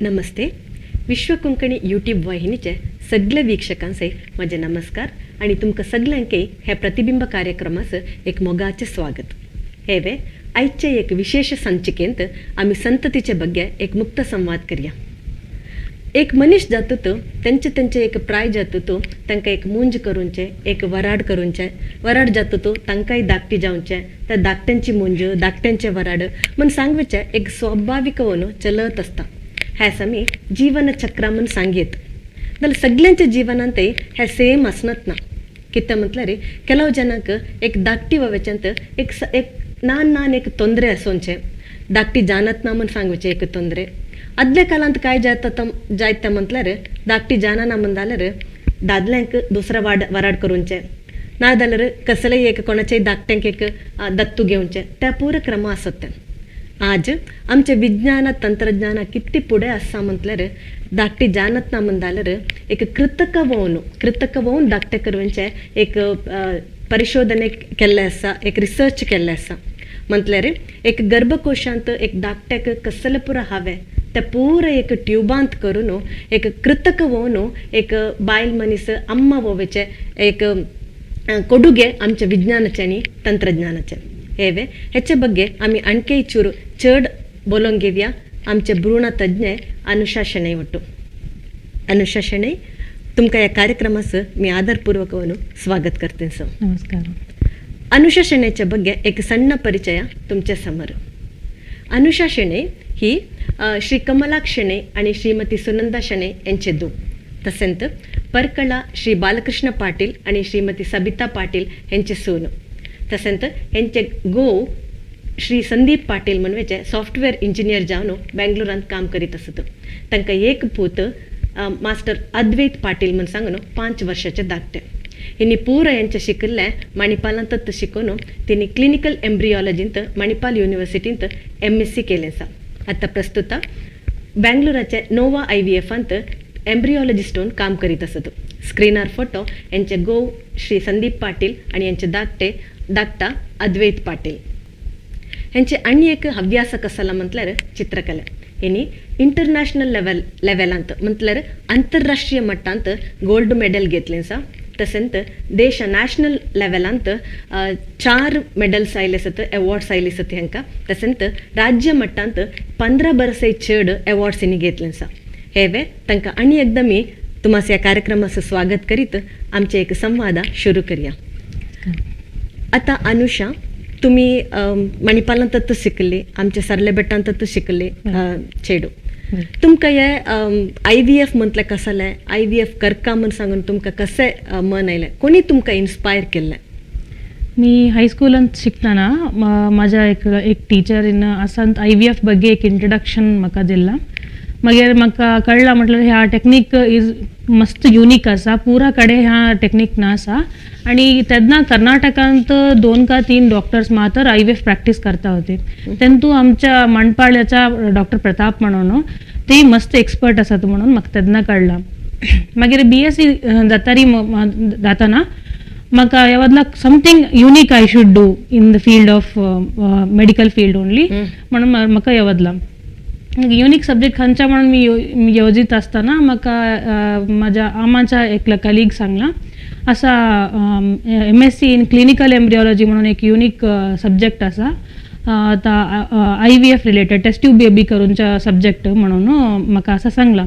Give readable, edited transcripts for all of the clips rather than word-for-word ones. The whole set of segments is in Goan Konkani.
नमस्ते. विश्व कोंकणी यूट्यूब वाहिनीचे सगळे वीक्षकांचे म्हजें नमस्कार आनी तुमकां सगल्यांकय ह्या प्रतिबिंब कार्यक्रमाचं एक मोगाचें स्वागत. हेवे आयचे एक विशेष संचिकेंत आमी संततीचे ಬಗ್ಗೆ एक मुक्त संवाद करया. एक मनीस जातूत तेंचे तेंचे एक प्राय जातूत तांकां एक मुंज करूंचे, एक वराड करूंचे. वराड जातूत तांकांय धाकटी जावचें, त्या धाकट्यांची मुंज, धाकट्यांचे वराड म्हण सांगचें एक स्वाभावीक वोन चलत आसता. हें आमी जीवन चक्र म्हूण सांगयत जाल्यार सगल्यांच्या जिवनांतय हें सेम आसनत ना. कितें म्हटल्यार ಕೆಲವು ಜನಕ್ಕೆ एक धाकटी ववेच्यांत एक एक नान नान एक ತೊंದರೆ आसोवचें, धाकटी जानत ना म्हूण सांगचें एक ತೊंದರೆ. आदल्या काळांत काय जाता जायत म्हटल्यार धाकटी जाणना म्हण जाल्यार दादल्यांक दुसरो वाड वराड करूंचें, ना जाल्यार कसलेय एक कोणाचेय धाकट्यांक एक दत्तू घेवचें, त्या पुरो क्रम आसत तें. आज आमचें विज्ञान तंत्रज्ञान कितली फुडें आसा म्हटल्यार धाकटी जानत ना म्हण जाल्यार एक कृतक वोवन कृतक वोवन धाकटें करूंचें एक परिशोधने केल्लें आसा, एक रिसर्च केल्लें आसा. म्हटल्यार एक गर्भकोशांत एक धाकट्याक कसलें पुरो हावें तें पुरो एक ट्युबांत करून एक कृतक वोवन एक बायल मनीस अम्मा वोवेचें एक ಕೊಡುಗೆ आमच्या विज्ञानाचें आनी तंत्रज्ञानाचें. हेवे हेचे ಬಗ್ಗೆ आमी आणखी चूर चड बोलोवन घेवया आमचे भ्रूण तज्ञ अनुषा शणै ಒಟ್ಟು. अनुषा शणै, तुमकां ह्या कार्यक्रमाचं मी आदरपूर्वक स्वागत करते सर. नमस्कार. अनुषा ಶೆಣೈच्या ಬಗ್ಗೆ एक ಸಣ್ಣ ಪರಿಚಯ तुमच्या समोर. अनुषा शणै ही श्री कमलाक शणै आणि श्रीमती सुनंदा शणै यांचे धूव, तसेंच परकळा श्री बालकृष्ण पाटील आणि श्रीमती सबिता पाटील यांचे सून, तसेंच यांचे गोव श्री संदीप पाटील म्हणवेचे सॉफ्टवेअर इंजिनियर जावन बेंगलोरांत काम करीत आसत. तांकां एक पूत मास्टर अद्वैत पाटील म्हूण सांगून 5 वर्षाचे धाकटे. हिनी पूरा यांचे शिकिल्लें मणिपालांतच शिकून तिने क्लिनिकल एम्ब्रियोलॉजींत मणिपाल युनिवर्सिटींत एम.एस.सी केलें आसा. आतां प्रस्तुत बेंगलोराचे नोवा आय.व्ही.एफांत एम्ब्रियोलॉजिस्ट म्हणून काम करीत आसत. स्क्रीनार फोटो यांचे गोव श्री संदीप पाटील आनी यांचे धाकटे धाकटा अद्वैत पाटील. यांचे आनी एक हव्यास कसला म्हटल्यार चित्रकला. हिनी इंटरनॅशनल लेवलांत म्हटल्यार आंतरराष्ट्रीय मट्टांत गोल्ड मेडल घेतलें आसा. तशेंच देश नॅशनल लेवलांत 4 मेडल्स आयले आसत, अवॉर्ड्स आयले आसत हांकां. तशेंच राज्य मट्टांत 15 बरसय चड अवॉर्ड्स हिनी घेतले आसा. हेवे तांकां आनी एकदां मी तुमास ह्या कार्यक्रमाचं स्वागत करीत आमचे एक संवाद सुरू करया. आतां अनुषा, तुमी मणिपालांतच शिकली, आमच्या सरले बेटांतच शिकली चेडू. तुमकां हे आय.व्ही.एफ म्हटलें कसलें, आय.व्ही.एफ करका म्हूण सांगून तुमकां कशें मन आयलें, कोणी तुमकां इन्स्पायर केल्लें? मी हायस्कुलांत शिकतना म्हाज्या एक एक टिचरीन आसात आय.व्ही.एफ ಬಗ್ಗೆ एक इंट्रोडक्शन म्हाका दिलां. मागीर म्हाका कळ्ळां म्हटल्यार ह्या टेक्नीक is मस्त युनीक आसा, पुरा कडेन ह्या टेक्नीक ना आसा. आनी तेन्ना कर्नाटकांत 2 का 3 डॉक्टर्स मात्र आय.व्ही.एफ प्रॅक्टीस करता होते. तेंतू आमच्या मणपाळ्याचा डॉक्टर प्रताप म्हणून ते मस्त एक्सपर्ट आसात म्हणून म्हाका तेन्ना कळ्ळां. मागीर बी.एस.सी जातारी जाताना म्हाका यावदला something unique I should do in the field of medical field only म्हणून म्हाका यावदला युनीक सब्जेक्ट खंयच्या म्हणून मी येवजीत आसतना म्हाका म्हाज्या आमाच्या एकल्या कलीग सांगलां आसा एम.एस.सी इन क्लिनिकल एम्ब्रियोलॉजी म्हणून एक युनीक सब्जेक्ट आसा, आतां IVF related test tube baby करूनच्या सब्जेक्ट म्हणून म्हाका असं सांगलां.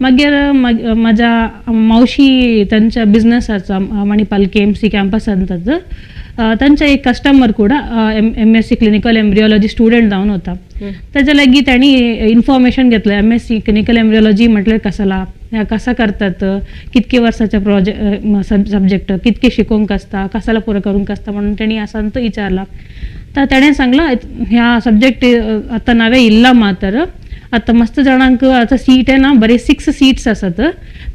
मागीर म्हाज्या मावशी तांच्या बिजनस आसा मणिपाल के.एम.सी कॅम्पसांत, तांच्या एक कस्टमर ಕೂಡ एम.एस.सी क्लिनिकल एम्ब्रियोलॉजी स्टुडंट जावन होता. त्याच्या लागीं तांणी इन्फॉर्मेशन घेतलें एम.एस.सी क्लिनिकल एम्ब्रियोलॉजी म्हटल्यार कसला, ह्या कसा करतात, कितके वर्साचे प्रोजेक्ट सब्जेक्ट, कितके शिकोवंक आसता, कसाला पुरो करूंक आसता म्हणून तेणी आसान तो विचारला. तर तेणें सांगलां ह्या सब्जेक्ट आतां नवें इल्ला मातर आतां मस्त जाणांक आतां सीट ना, बरे 6 सीट्स आसात,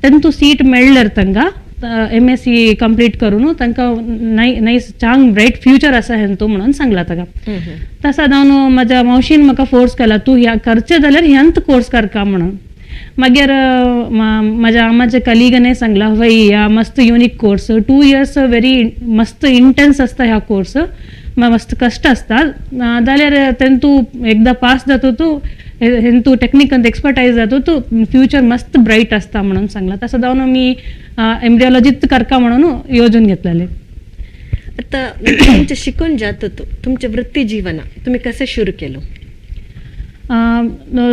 तेन्ना तूं सीट मेळ्ळ्यार तांकां एम.एस.सी कंप्लीट करून तांकां नायस चांग ब्रायट फ्युचर आसा हेंतू म्हणून सांगला ताका. तसा जावन म्हाज्या मावशीन म्हाका फोर्स केला तूं ह्या करचें जाल्यार ह्यांत कोर्स करका म्हणून. मागीर म्हाज्या आमाच्या कलिगाने सांगला हय ह्या मस्त युनीक कोर्स, 2 इयर्स व्हेरी मस्त इंटेन्स आसता ह्या कोर्स, मस्त कश्ट आसता, जाल्यार तेन्ना तूं एकदां पास जाता तूं हेंतू टेक्निक एक्सपर्टायज जातो तो फ्युचर मस्त ब्राईट असता म्हणून सांगला. तसं जावन मी एम्ब्रिओलॉजीत करका म्हणून योजून घेतलेले. आता तुमचे शिकून जात तुमचे वृत्ती जीवन तुम्ही कसे सुरू केलं?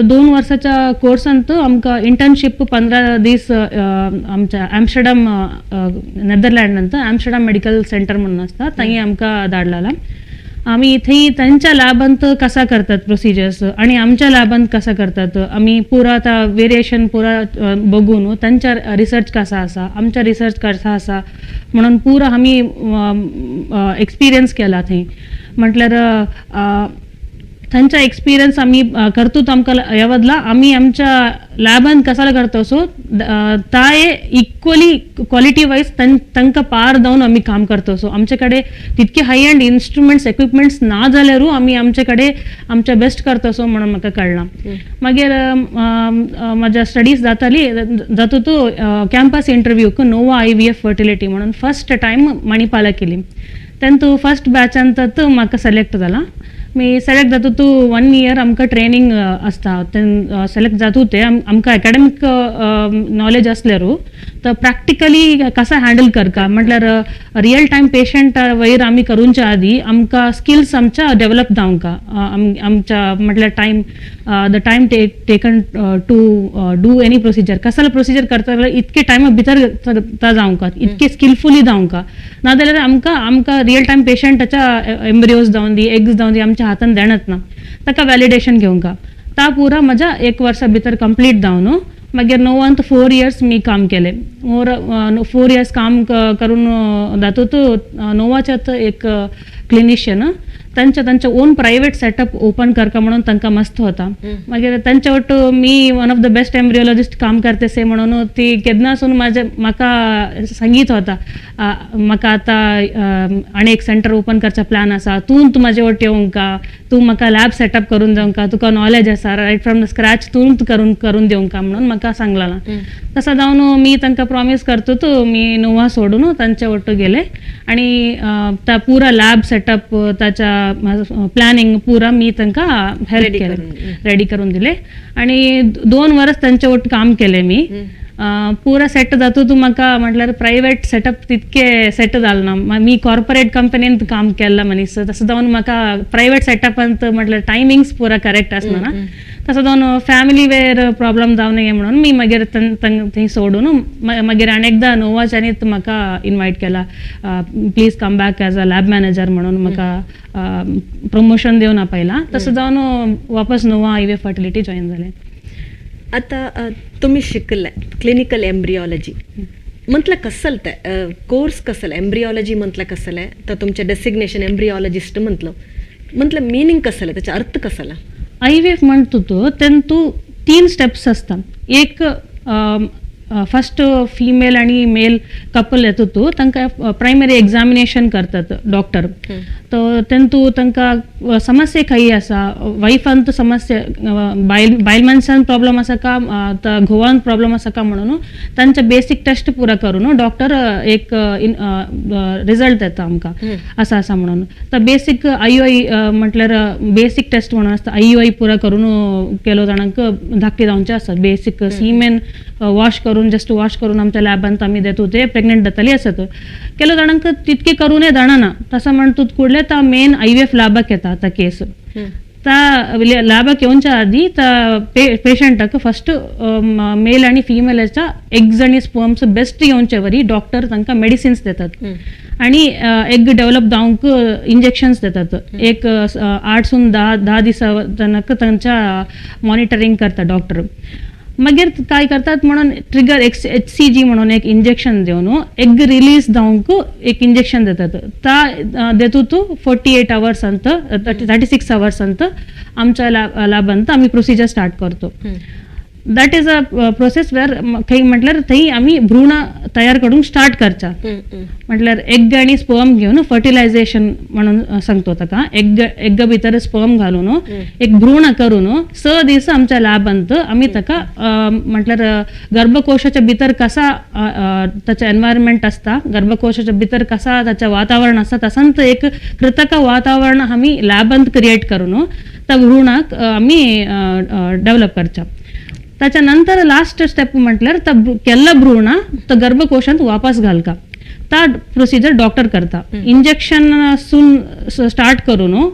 2 वर्षाच्या कोर्सांत आमकां इंटर्नशीप 15 दीस आमच्या ॲम्स्टरडॅम नेदरलँडांत ॲम्स्टरडॅम मेडिकल सेंटर म्हणून आसता थंय आमकां धाडलेला. आमी थंय तांच्या लॅबांत कसा करतात प्रोसिजर्स आणि आमच्या लॅबांत कसा करतात, आमी पुरा आतां वेरिएशन पुरा बघून तांच्या रिसर्च कसा आसा आमच्या रिसर्च कसा आसा म्हणून पुरा आमी एक्सपिरियन्स केला थंय. म्हटल्यार तांचा एक्सपिरियन्स आमी करतूच आमकां ह्या बदला आमी आमच्या लॅबान कसाला करतो सो ताय इक्वली क्वालिटी वायज तांकां पार जावन आमी काम करतो. सो आमचे कडेन तितके हाय एंड इन्स्ट्रुमेंट्स इक्विपमेंट्स ना जाल्यारूय आमी आमचे कडेन आमचे बेस्ट करतो सो म्हणून म्हाका कळ्ळां. मागीर म्हाज्या स्टडीज जाताली जातूत कॅम्पस इंटरव्यूक नोवा IVF fertility म्हणून फर्स्ट टायम मणिपाला केली. तेंतू फर्स्ट बॅचांत म्हाका सिलेक्ट जाला. मी सिलेक्ट जाता तूं 1 इयर आमकां ट्रेनींग आसता. सिलेक्ट जातू ते आमकां एकाडेमीक नॉलेज आसल्यारू तर प्रॅक्टिकली कसा हँडल करता म्हटल्यार रियल टायम पेशंट वयर आमी करूंच्या आदी आमकां स्किल्स आमच्या डेवलप जावंक आमच्या म्हटल्यार time the time taken to do any procedure कसलो प्रोसिजर करता जाल्यार इतके टायमा भितर जावंक इतके स्किलफुली जावंक नाजाल्यार आमकां आमकां रियल टायम पेशंटाच्या एम्ब्रियोज जावन दी एग्स जावन दी आमच्या हातान देणत ना, ताका व्हॅलिडेशन घेवंक ता पुरा म्हज्या 1 वर्सा भितर कंप्लीट जावन मागीर नोवांत 4 इयर्स मी काम केलें. मोर 4 इयर्स काम करून जातूत नोवाच्यात एक क्लिनिशियन तांच्या तांच्या ओन प्रायव्हेट सेटअप ओपन करका म्हणून तांकां मस्त होता. मागीर तांच्या वट मी one of the best embryologist काम करते से म्हणून ती केन्नासून म्हाजे म्हाका सांगीत होता म्हाका आतां आनी एक सेंटर ओपन करचा प्लॅन आसा, तूं तूं म्हाजे वट येवंका, तूं म्हाका लॅब सेटअप करून दिवंका, तुका नॉलेज आसा रायट फ्रॉम the scratch तूं करून करून दिवंका म्हणून म्हाका सांगलें. तसं जावन मी तांकां प्रॉमीस करतो तूं मी नोवा सोडून तांच्या वट्टू गेले आणि त्या पुरा लॅब सेटअप ताच्या प्लॅनिंग पुरा मी तांकां हेल्प केलें, रेडी करून दिले आणि 2 वर्स तांच्या वट काम केलें मी. पुरा सेट जातो तूं म्हाका म्हटल्यार प्रायवेट सेटअप तितके सेट जालें ना. मी कॉर्पोरेट कंपनींत काम केल्लां मनीस, तसं जावन म्हाका प्रायवेट सेटअपांत म्हटल्यार टायमिंग्स पुरा करेक्ट आसना ना, तसं जावन फॅमिली वेर प्रॉब्लम जावं नये म्हणून मी मागीर थंय सोडून मागीर आनी एकदां नोवाच्यानीत म्हाका इनवायट केला, please come back as a lab manager म्हणून म्हाका प्रमोशन दिवन आपयलां. तसं जावन वापस नोवा IVF fertility join जालें. आता तुम्ही शिकले क्लिनिकल एम्ब्रिओलॉजी म्हटलं कसल ते कोर्स कसल एम्ब्रिओलॉजी म्हटलं कसल आहे तर तुमचे डेसिग्नेशन एम्ब्रिओलॉजिस्ट म्हटलं म्हटलं मिनिंग कसल आहे, त्याचा अर्थ कसला? IVF म्हणतो तो तेंतू 3 स्टेप्स असतात. एक फर्स्ट फिमेल आणि मेल कपल येतो तो तांकां प्रायमरी एग्जामिनेशन करतात डॉक्टर. तर तेंतू तांकां समस्या खंय आसा, वायफान समस्या बायल बायल मनशान प्रॉब्लम आसा का घोवान प्रॉब्लम आसा का म्हणून तांचे बेसीक टेस्ट पुरा करून डॉक्टर एक रिजल्ट देता आमकां आसा आसा म्हणून. तर बेसीक IUI म्हटल्यार बेसीक टेस्ट म्हणून आसता, IUI पुरा करून केलो जाणांक धाकटी जावचे आसतात. बेसीक सिमेन वॉश करून जस्ट वॉश करून आमच्या लॅबांत आमी देतो ते प्रेग्नंट जाताली आसत. केलो जाणांक तितके करूनय जाणना तसं म्हणतूत कुडले ता मेन IVF लॅबाक येता आतां केस. ता लॅबाक येवच्या आदी त्या पेशंटाक फर्स्ट मेल आणि फिमेलाच्या एग्ज आणि स्पर्म्स बेस्ट येवचे वरी डॉक्टर तांकां मेडिसिन्स देतात आणि एग डेव्हलप जावंक इंजेक्शन्स देतात. एक 8 सून 10 दिसा तांच्या मॉनिटरींग करता डॉक्टर. मागीर काय करतात म्हणून ट्रिगर HCG म्हणून एक इंजेक्शन दिवन एग रिलीज जावंक एक इंजेक्शन देतात. ता देतो तूं 48 आवर्स अंत 36 आवर्स अंत आमच्या लॅबांत आमी प्रोसिजर स्टार्ट करतो. That is a process where खंय म्हटल्यार थंय आमी भ्रूण तयार करूंक स्टार्ट करचा. म्हटल्यार एग आनी स्पर्म घेवन फर्टिलायझेशन म्हणून सांगतो ताका. एग एग भितर स्पर्म घालून एक भ्रूण करून 6 दीस आमच्या लॅबांत आमी ताका म्हटल्यार गर्भकोशाच्या भितर कसा ताचें एनवायरमेंट आसता, गर्भकोशाच्या भितर कसा ताचें वातावरण आसता, तसंच एक कृतक वातावरण आमी लॅबांत क्रिएट करून त्या भ्रुणाक आमी डेव्हलप करचा. त्याच्या नंतर लास्ट स्टेप म्हटल्यार त्या केल्ला भ्रूण तो गर्भकोशांत वापस घालका. ता प्रोसिजर डॉक्टर करता. इंजेक्शन सून स्टार्ट करून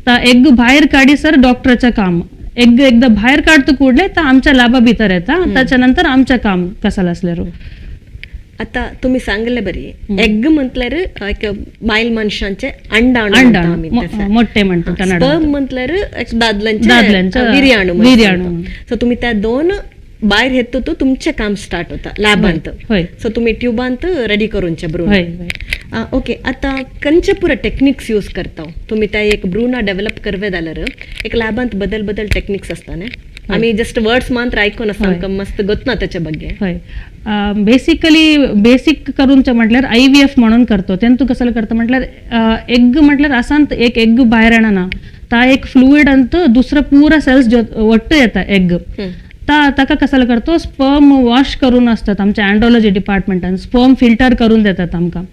ता एग भायर काडीसर डॉक्टराचं काम. एग एकदा भायर काडतो ಕೂಡಲೇ ता आमच्या लाभा भितर येता. त्याच्या नंतर आमचं काम कसाल असल्यार. आता तुम्ही सांगले बरी एग म्हटल्यार एक बायल मनशांचे अंडाणू अंडाणू मोठे म्हणतो कन्नड. स्पर्म म्हटल्यार एक दादल्यांचे दादल्यांचे वीर्याणू. वीर्याणू. सो तुम्ही त्या दोन भायर येतो तो तुमचे काम स्टार्ट होता लॅबांत. होय. सो तुम्ही ट्युबांत रेडी करूनचे भ्रूण. होय होय. ओके, आता कंचे पुरा टेक्निक्स यूज करता तुम्ही त्या एक भ्रूण डेव्हलप करवे जाल्यार? एक लॅबांत बदल बदल टेक्निक्स असता न्ही, आमी जस्ट वर्ड्स मात्र आयकून आसता, आमकां मस्त गोतना त्याच्या ಬಗ್ಗೆ. होय, बेसिकली बेसिक करूनचे म्हटल्यार IVF म्हणून करतो. तेन तूं कसं करता म्हटल्यार एग म्हटल्यार असांत एक एग भायर येना, ता एक फ्लुइड अंत दुसरं पुरा सेल्स ಒಟ್ಟು येता एग. ता ताका कसं करतो, स्पर्म वॉश करून असतात आमच्या अँड्रॉलॉजी डिपार्टमेंटान, स्पर्म फिल्टर करून देतात आमकां.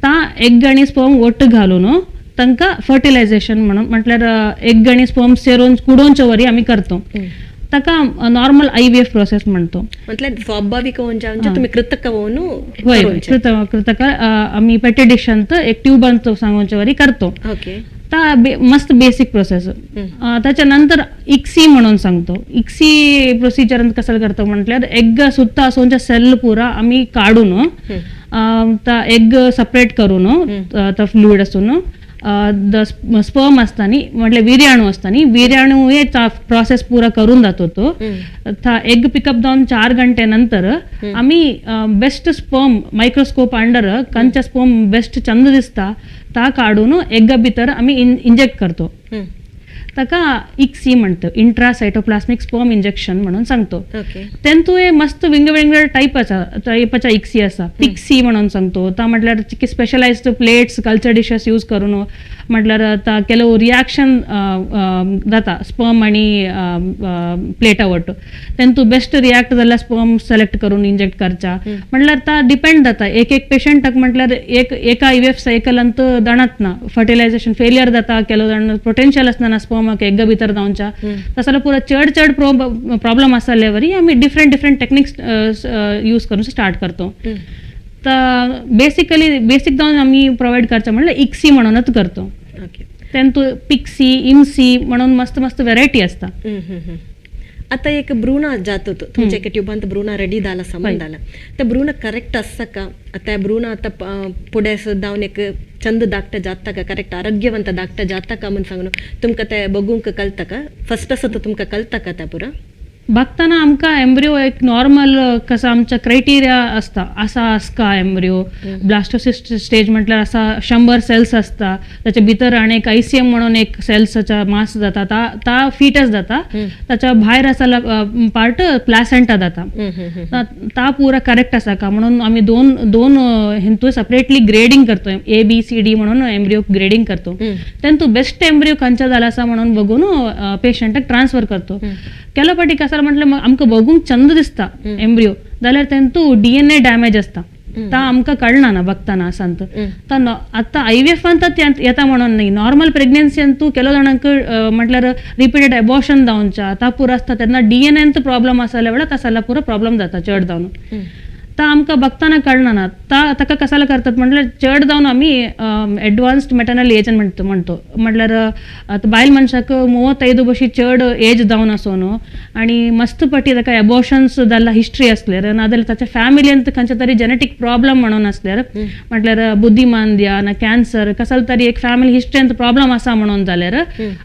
ता एग आनी स्पर्म ಒಟ್ಟು घालून तांकां फर्टिलायझेशन म्हणून म्हटल्यार एग आनी स्पर्म सेरोन कुडोवचे वरी आमी करतो. ताका नॉर्मल IVF process म्हणतो. म्हटल्यार स्वाभाविक म्हणजे तुम्ही कृतक होय, कृतक आमी पेटी डिशांत एक ट्यूबांत सांगोवचे वरी करतो. ता मस्त बेसिक प्रोसेस. त्याच्यानंतर इक्सी म्हणून सांगतो. इक्सी प्रोसिजर कसं करतो म्हटल्यार एग सुद्धा असोच्या सेल पुरा आमी काढून ता एग सेपरेट करून ता फ्लुइड असून the sperm असता न्ही, म्हटल्यार वीर्याणू असता न्ही, वीर्याणू हे प्रोसेस पुरा करून जातो तो. ता एग पिकअप जावन 4 घंटे नंतर आमी बेस्ट स्पर्म मायक्रोस्कोप अंडर कंचा स्पर्म बेस्ट चंद दिसता ता काढून एग भितर आमी इंजेक्ट करतो. ताका इक्सी म्हणतो, इंट्रा सायटोप्लास्मिक स्पर्म इंजेक्शन म्हणून सांगतो. तेंतू हे मस्त विंगड विंगड टायप आसा, टायपाच्या इक्सी आसा. पिक्सी म्हणून सांगतो. ता म्हटल्यार specialised plates culture dishes use करून म्हटल्यार ता ಕೆಲವು रिॲक्शन जाता स्पर्म आनी प्लेटा वट्टू, तेंतू बेस्ट रिॲक्ट जाल्यार स्पर्म सिलेक्ट करून इंजेक्ट करचा. म्हटल्यार ता डिपेंड जाता एक एक पेशंटाक. म्हटल्यार एक एका IVF सायकलांत जाणत ना, फर्टिलायझेशन फेलियर जाता. ಕೆಲವು जाण पोटेन्शियल आसना स्पर्माक एग भितर जावच्या, तसो पुरो चड चड प्रॉब्लम आसले वरी आमी डिफरंट डिफरंट टेक्निक्स यूज करून स्टार्ट करतो. तर बेसिकली बेसिक जावन आमी प्रोवायड करचें म्हणल्यार इक्सी म्हणूनच करतो. तेंतू पिक्सी इम्सी म्हणून मस्त मस्त व्हेरायटी असता. आता एक भ्रूण जात होतं तुमच्या एका ट्युबांत, भ्रूण रेडी झाला सामान झाला, त्या भ्रूण करेक्ट आसता का? त्या भ्रूण आता पुढे जावन एक चंद धाकटं जाता का, करेक्ट आरोग्यवंत धाकटं जाता का म्हणून सांगून तुमकां ते बघूंक कळता का? फर्स्ट आसा तो तुमकां कळता का त्या पुरा? बघताना आमकां एम्ब्रियो एक नॉर्मल कसं आमचा क्रायटेरिया असता, असा आसका एम्ब्रियो ब्लास्टोसिस्ट स्टेज म्हटल्यार असा 100 सेल्स असता त्याच्या भितर आणि एक ICM म्हणून एक सेल्सचा मास जाता, ता ता फिटस जाता. त्याच्या भायर आसा पार्ट प्लासेंटा जाता. ता पुरा करेक्ट आसा का म्हणून आम्ही दोन दोन हेंतू सेपरेटली ग्रेडिंग करतो, A B C D म्हणून एम्ब्रियो ग्रेडिंग करतो. तेंतू बेस्ट एम्ब्रियो खंयचा जाला आसा म्हणून बघून पेशंटाक ट्रान्सफर करतो. केलो पाटी कसा म्हटलं मग आमकां बघूंक चंद दिसता एम्ब्रियो जाल्यार तेंतू DNA damage आसता, ता आमकां कळना ना बघताना असांत. ता आतां IVF अंत येता म्हणून न्ही, नॉर्मल प्रेग्नन्सी अंतू ಕೆಲವು जाणांक म्हटल्यार रिपीटेड एबॉर्शन जावच्या ता पुरो आसता, तेन्ना DNA problem आसल्या वेळार तसल्या पुरो प्रॉब्लम जाता चड जावन. ता आमकां बघताना कळना ना. ता ताका कसाला करतात म्हटल्यार चड जावन आमी एडवान्स्ड मेटर्नल एज म्हणतो म्हणतो म्हटल्यार आतां बायल मनशाक 35 बशी चड एज जावन आसून आनी मस्त पटी ताका एबॉर्शन्स जाल्ला हिस्ट्री आसल्यार, नाजाल्यार ताच्या फॅमिलींत खंयच्या तरी जेनेटीक प्रॉब्लम म्हणून आसल्यार, म्हटल्यार बुद्धिमांद्या ना कॅन्सर कसलो तरी एक फॅमिली हिस्ट्रींत प्रॉब्लम आसा म्हणून जाल्यार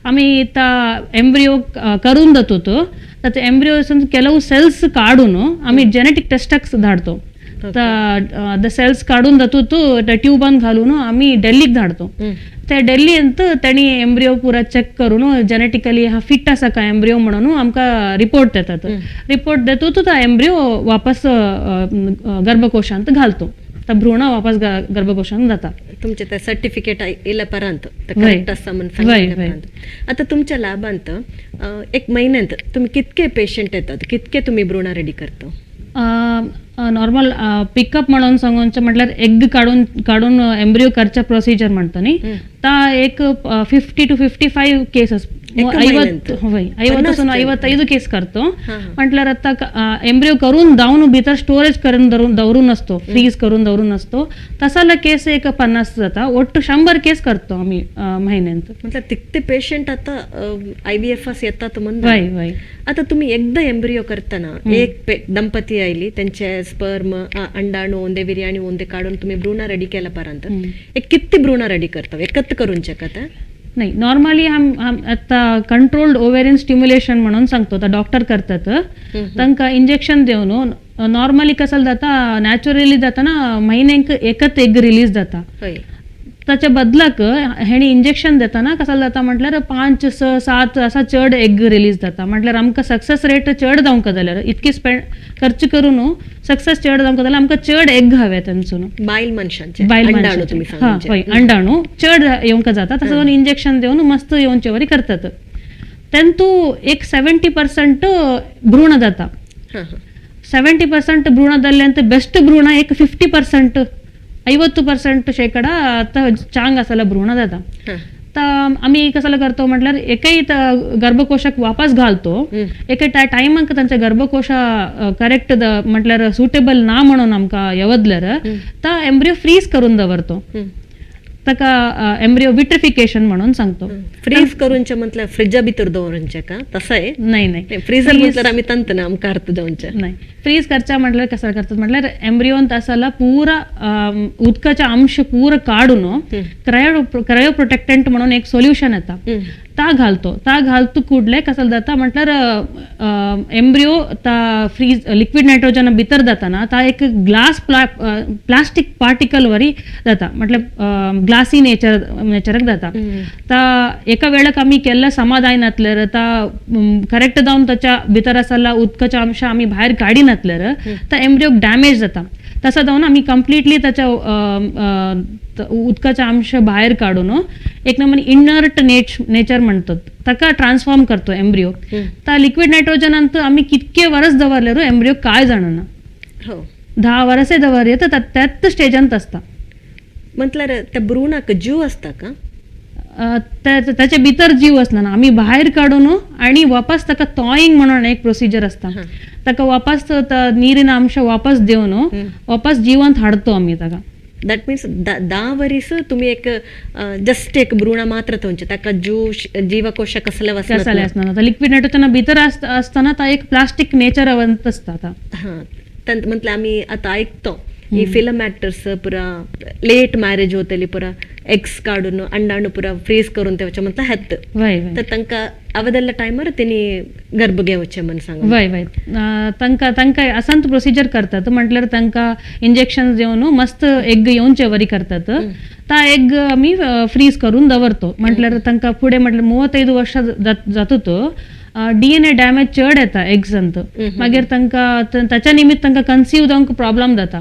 आमी ता एम्ब्रियो करून जातो. तो ताचे एम्ब्रियो ಕೆಲವು सेल्स काडून आमी जेनेटीक टेस्टाक धाडतो. The cells काढून जातो तो त्या ट्यूबान घालून आम्ही डेल्लीक धाडतो. ते डेल्लींत तेणी एम्ब्रियो पुरा चॅक करून जेनेटिकली हा फिट आसा काय एम्ब्रियो म्हणून आमकां रिपोर्ट देतात. रिपोर्ट देतो तो एम्ब्रियो वापस गर्भकोशांत घालतो, तो भ्रूण वापस गर्भकोशांत जाता. तुमचे ते सर्टिफिकेट इल्या परांत करेक्ट आसा म्हूण सांगितल्या. आता तुमच्या लॅबांत एक महिन्यांत तुम्ही कितके पेशंट येतात, कितके तुम्ही भ्रूण रेडी करता? नॉर्मल पिकअप म्हणून सांगून म्हटल्यार एग काडून काडून एम्ब्रियो करच्या प्रोसिजर म्हणतो न्ही, ता एक 50 to 55 cases, 50 case करतो. म्हटल्यार आता एम्ब्रियो करून जावन भितर स्टोरेज करून दवरून असतो, फ्रीज करून दवरून असतो, तसाला केस एक 50 जाता. ಒಟ್ಟು 100 केस करतो आम्ही महिन्यांत. म्हटल्यार तितके पेशंट आता IVF येतात म्हणून. आता तुम्ही एकदा एम्ब्रियो करताना एक दंपती आयली, त्यांचे स्पर्म अंडाणू ओंदे विर्याणू ओंदे काढून तुम्ही भ्रूण रेडी केला पर्यंत एक किती भ्रूण रेडी करता एकत्र करून शकता? नाही, नॉर्मली आम आता कंट्रोल्ड ओवेरियन स्टिम्युलेशन म्हणून सांगतो, आता डॉक्टर करतात, तांकां इंजेक्शन देवन नॉर्मली कसं जाता, नॅचरली जाताना महिन्यांक एकच एग रिलीज जाता. ताच्या बदलाक हेणी इंजेक्शन देताना कसं जाता म्हटल्यार 5, 6, 7 असा चड एग रिलीज जाता. म्हटल्यार आमकां सक्सेस रेट चड जावंक जाल्यार इतकी स्पेंड खर्च करून सक्सेस चड जावंक जाल्यार आमकां चड एग हवे तेंचून, बायल मनशांचे, बायल मनशांचे, हय, अंडाणू चड येवंक जाता. तसं जावन इंजेक्शन देवन मस्त येवचे वरी करतात. तेंतू एक 70% भ्रूण जाता. 70% भ्रूण जाल्ल्यान बेस्ट भ्रूण एक 50%, 50% शेकडा आता चांग असायला भ्रूण जाता. तर आम्ही कसं करतो म्हटल्यार एकही गर्भकोशाक वापस घालतो, एके त्या टायमाक तांच्या गर्भकोश करेक्ट म्हटल्यार सुटेबल ना म्हणून आमकां येवजल्यार ता एम्ब्रियो फ्रीज करून दवरतो. ताका एम्ब्रियो विट्रिफिकेशन म्हणून सांगतो. फ्रीज करूनचे म्हटल्यार फ्रिजा भितर दवरूनचे का तसं आहे? नाही नाही, फ्रीजर म्हटल्यार आमी तंत ना आमकां अर्थ जावचे नाही. फ्रीज करच्या म्हटल्यार कसं करतात म्हटल्यार एम्ब्रियोन तसाला पुरा उदकाचा अंश पुरा काढून क्रायो प्रोटेक्टंट म्हणून एक सोल्युशन येता, ता घालतो. ता घालतो कुडले कसं जाता म्हटल्यार एम्ब्रियो ता फ्रीज लिक्विड नायट्रोजन भितर जाताना ता एक ग्लास प्लास्टीक पार्टिकल वरी जाता, म्हटल्यार ग्लासी नेचराक जाता. ता एका वेळाक आमी केल्ल्या समाधान नातल्यार ता करेक्ट जावन ताच्या भितर आसला उदकाचा अंश आमी भायर काडी नातल्यार ता एम्ब्रियोक डॅमेज जाता. तसं जावन आमी कंप्लिटली ताच्या उदकाचा अंश भायर काढून एक नंबर इनर्ट नेचर म्हणतात ताका ट्रान्सफॉर्म करतो एम्ब्रियो. ता लिक्विड नायट्रोजनांत आमी कितके वरस दवरल्यार एम्ब्रियो काय जाणना, 10 वरसे दवरले तर त्याच स्टेजांत असता. म्हटल्यार त्या भ्रूणाक जीव असता का? त्याच्या भितर जीव असना, आमी भायर काढून आणि वापस ताका थॉईंग म्हणून एक प्रोसिजर असता, ताका वापस नीरिन अंश वापस देवन वापस जिवंत हाडतो आमी ताका. That means 10 वरीस तुम्ही एक जस्ट एक भ्रूण मात्र तुमचे ताका जीव जीवकोश कसले कसले असणार. लिक्विड नायट्रोजन भितर असताना ता एक प्लास्टिक नेचर असता. हां, म्हटल्यार आमी आतां आयकतो ही फिल्म ऍक्टर्स पुरा लेट मॅरेज होतली, पुरा एग्स काढून अंडाणू पुरा फ्रीज करून तेवचे म्हणता हेत, तर तांकां अवदल्ल्या टायमार तेणी गर्भ घेवचे म्हण सांग. वय वय, तांकां तांकां असांत प्रोसिजर करतात म्हटल्यार तांकां इंजेक्शन देवन मस्त एग येवचे वरी करतात. ता एग आमी फ्रीज करून दवरतो म्हटल्यार तांकां फुडें म्हटल्यार 35 वर्सां जातूत DNA damage चड येता एग्जांत, मागीर तांकां ताच्या निमित्त तांकां कन्सीव जावंक प्रॉब्लम जाता.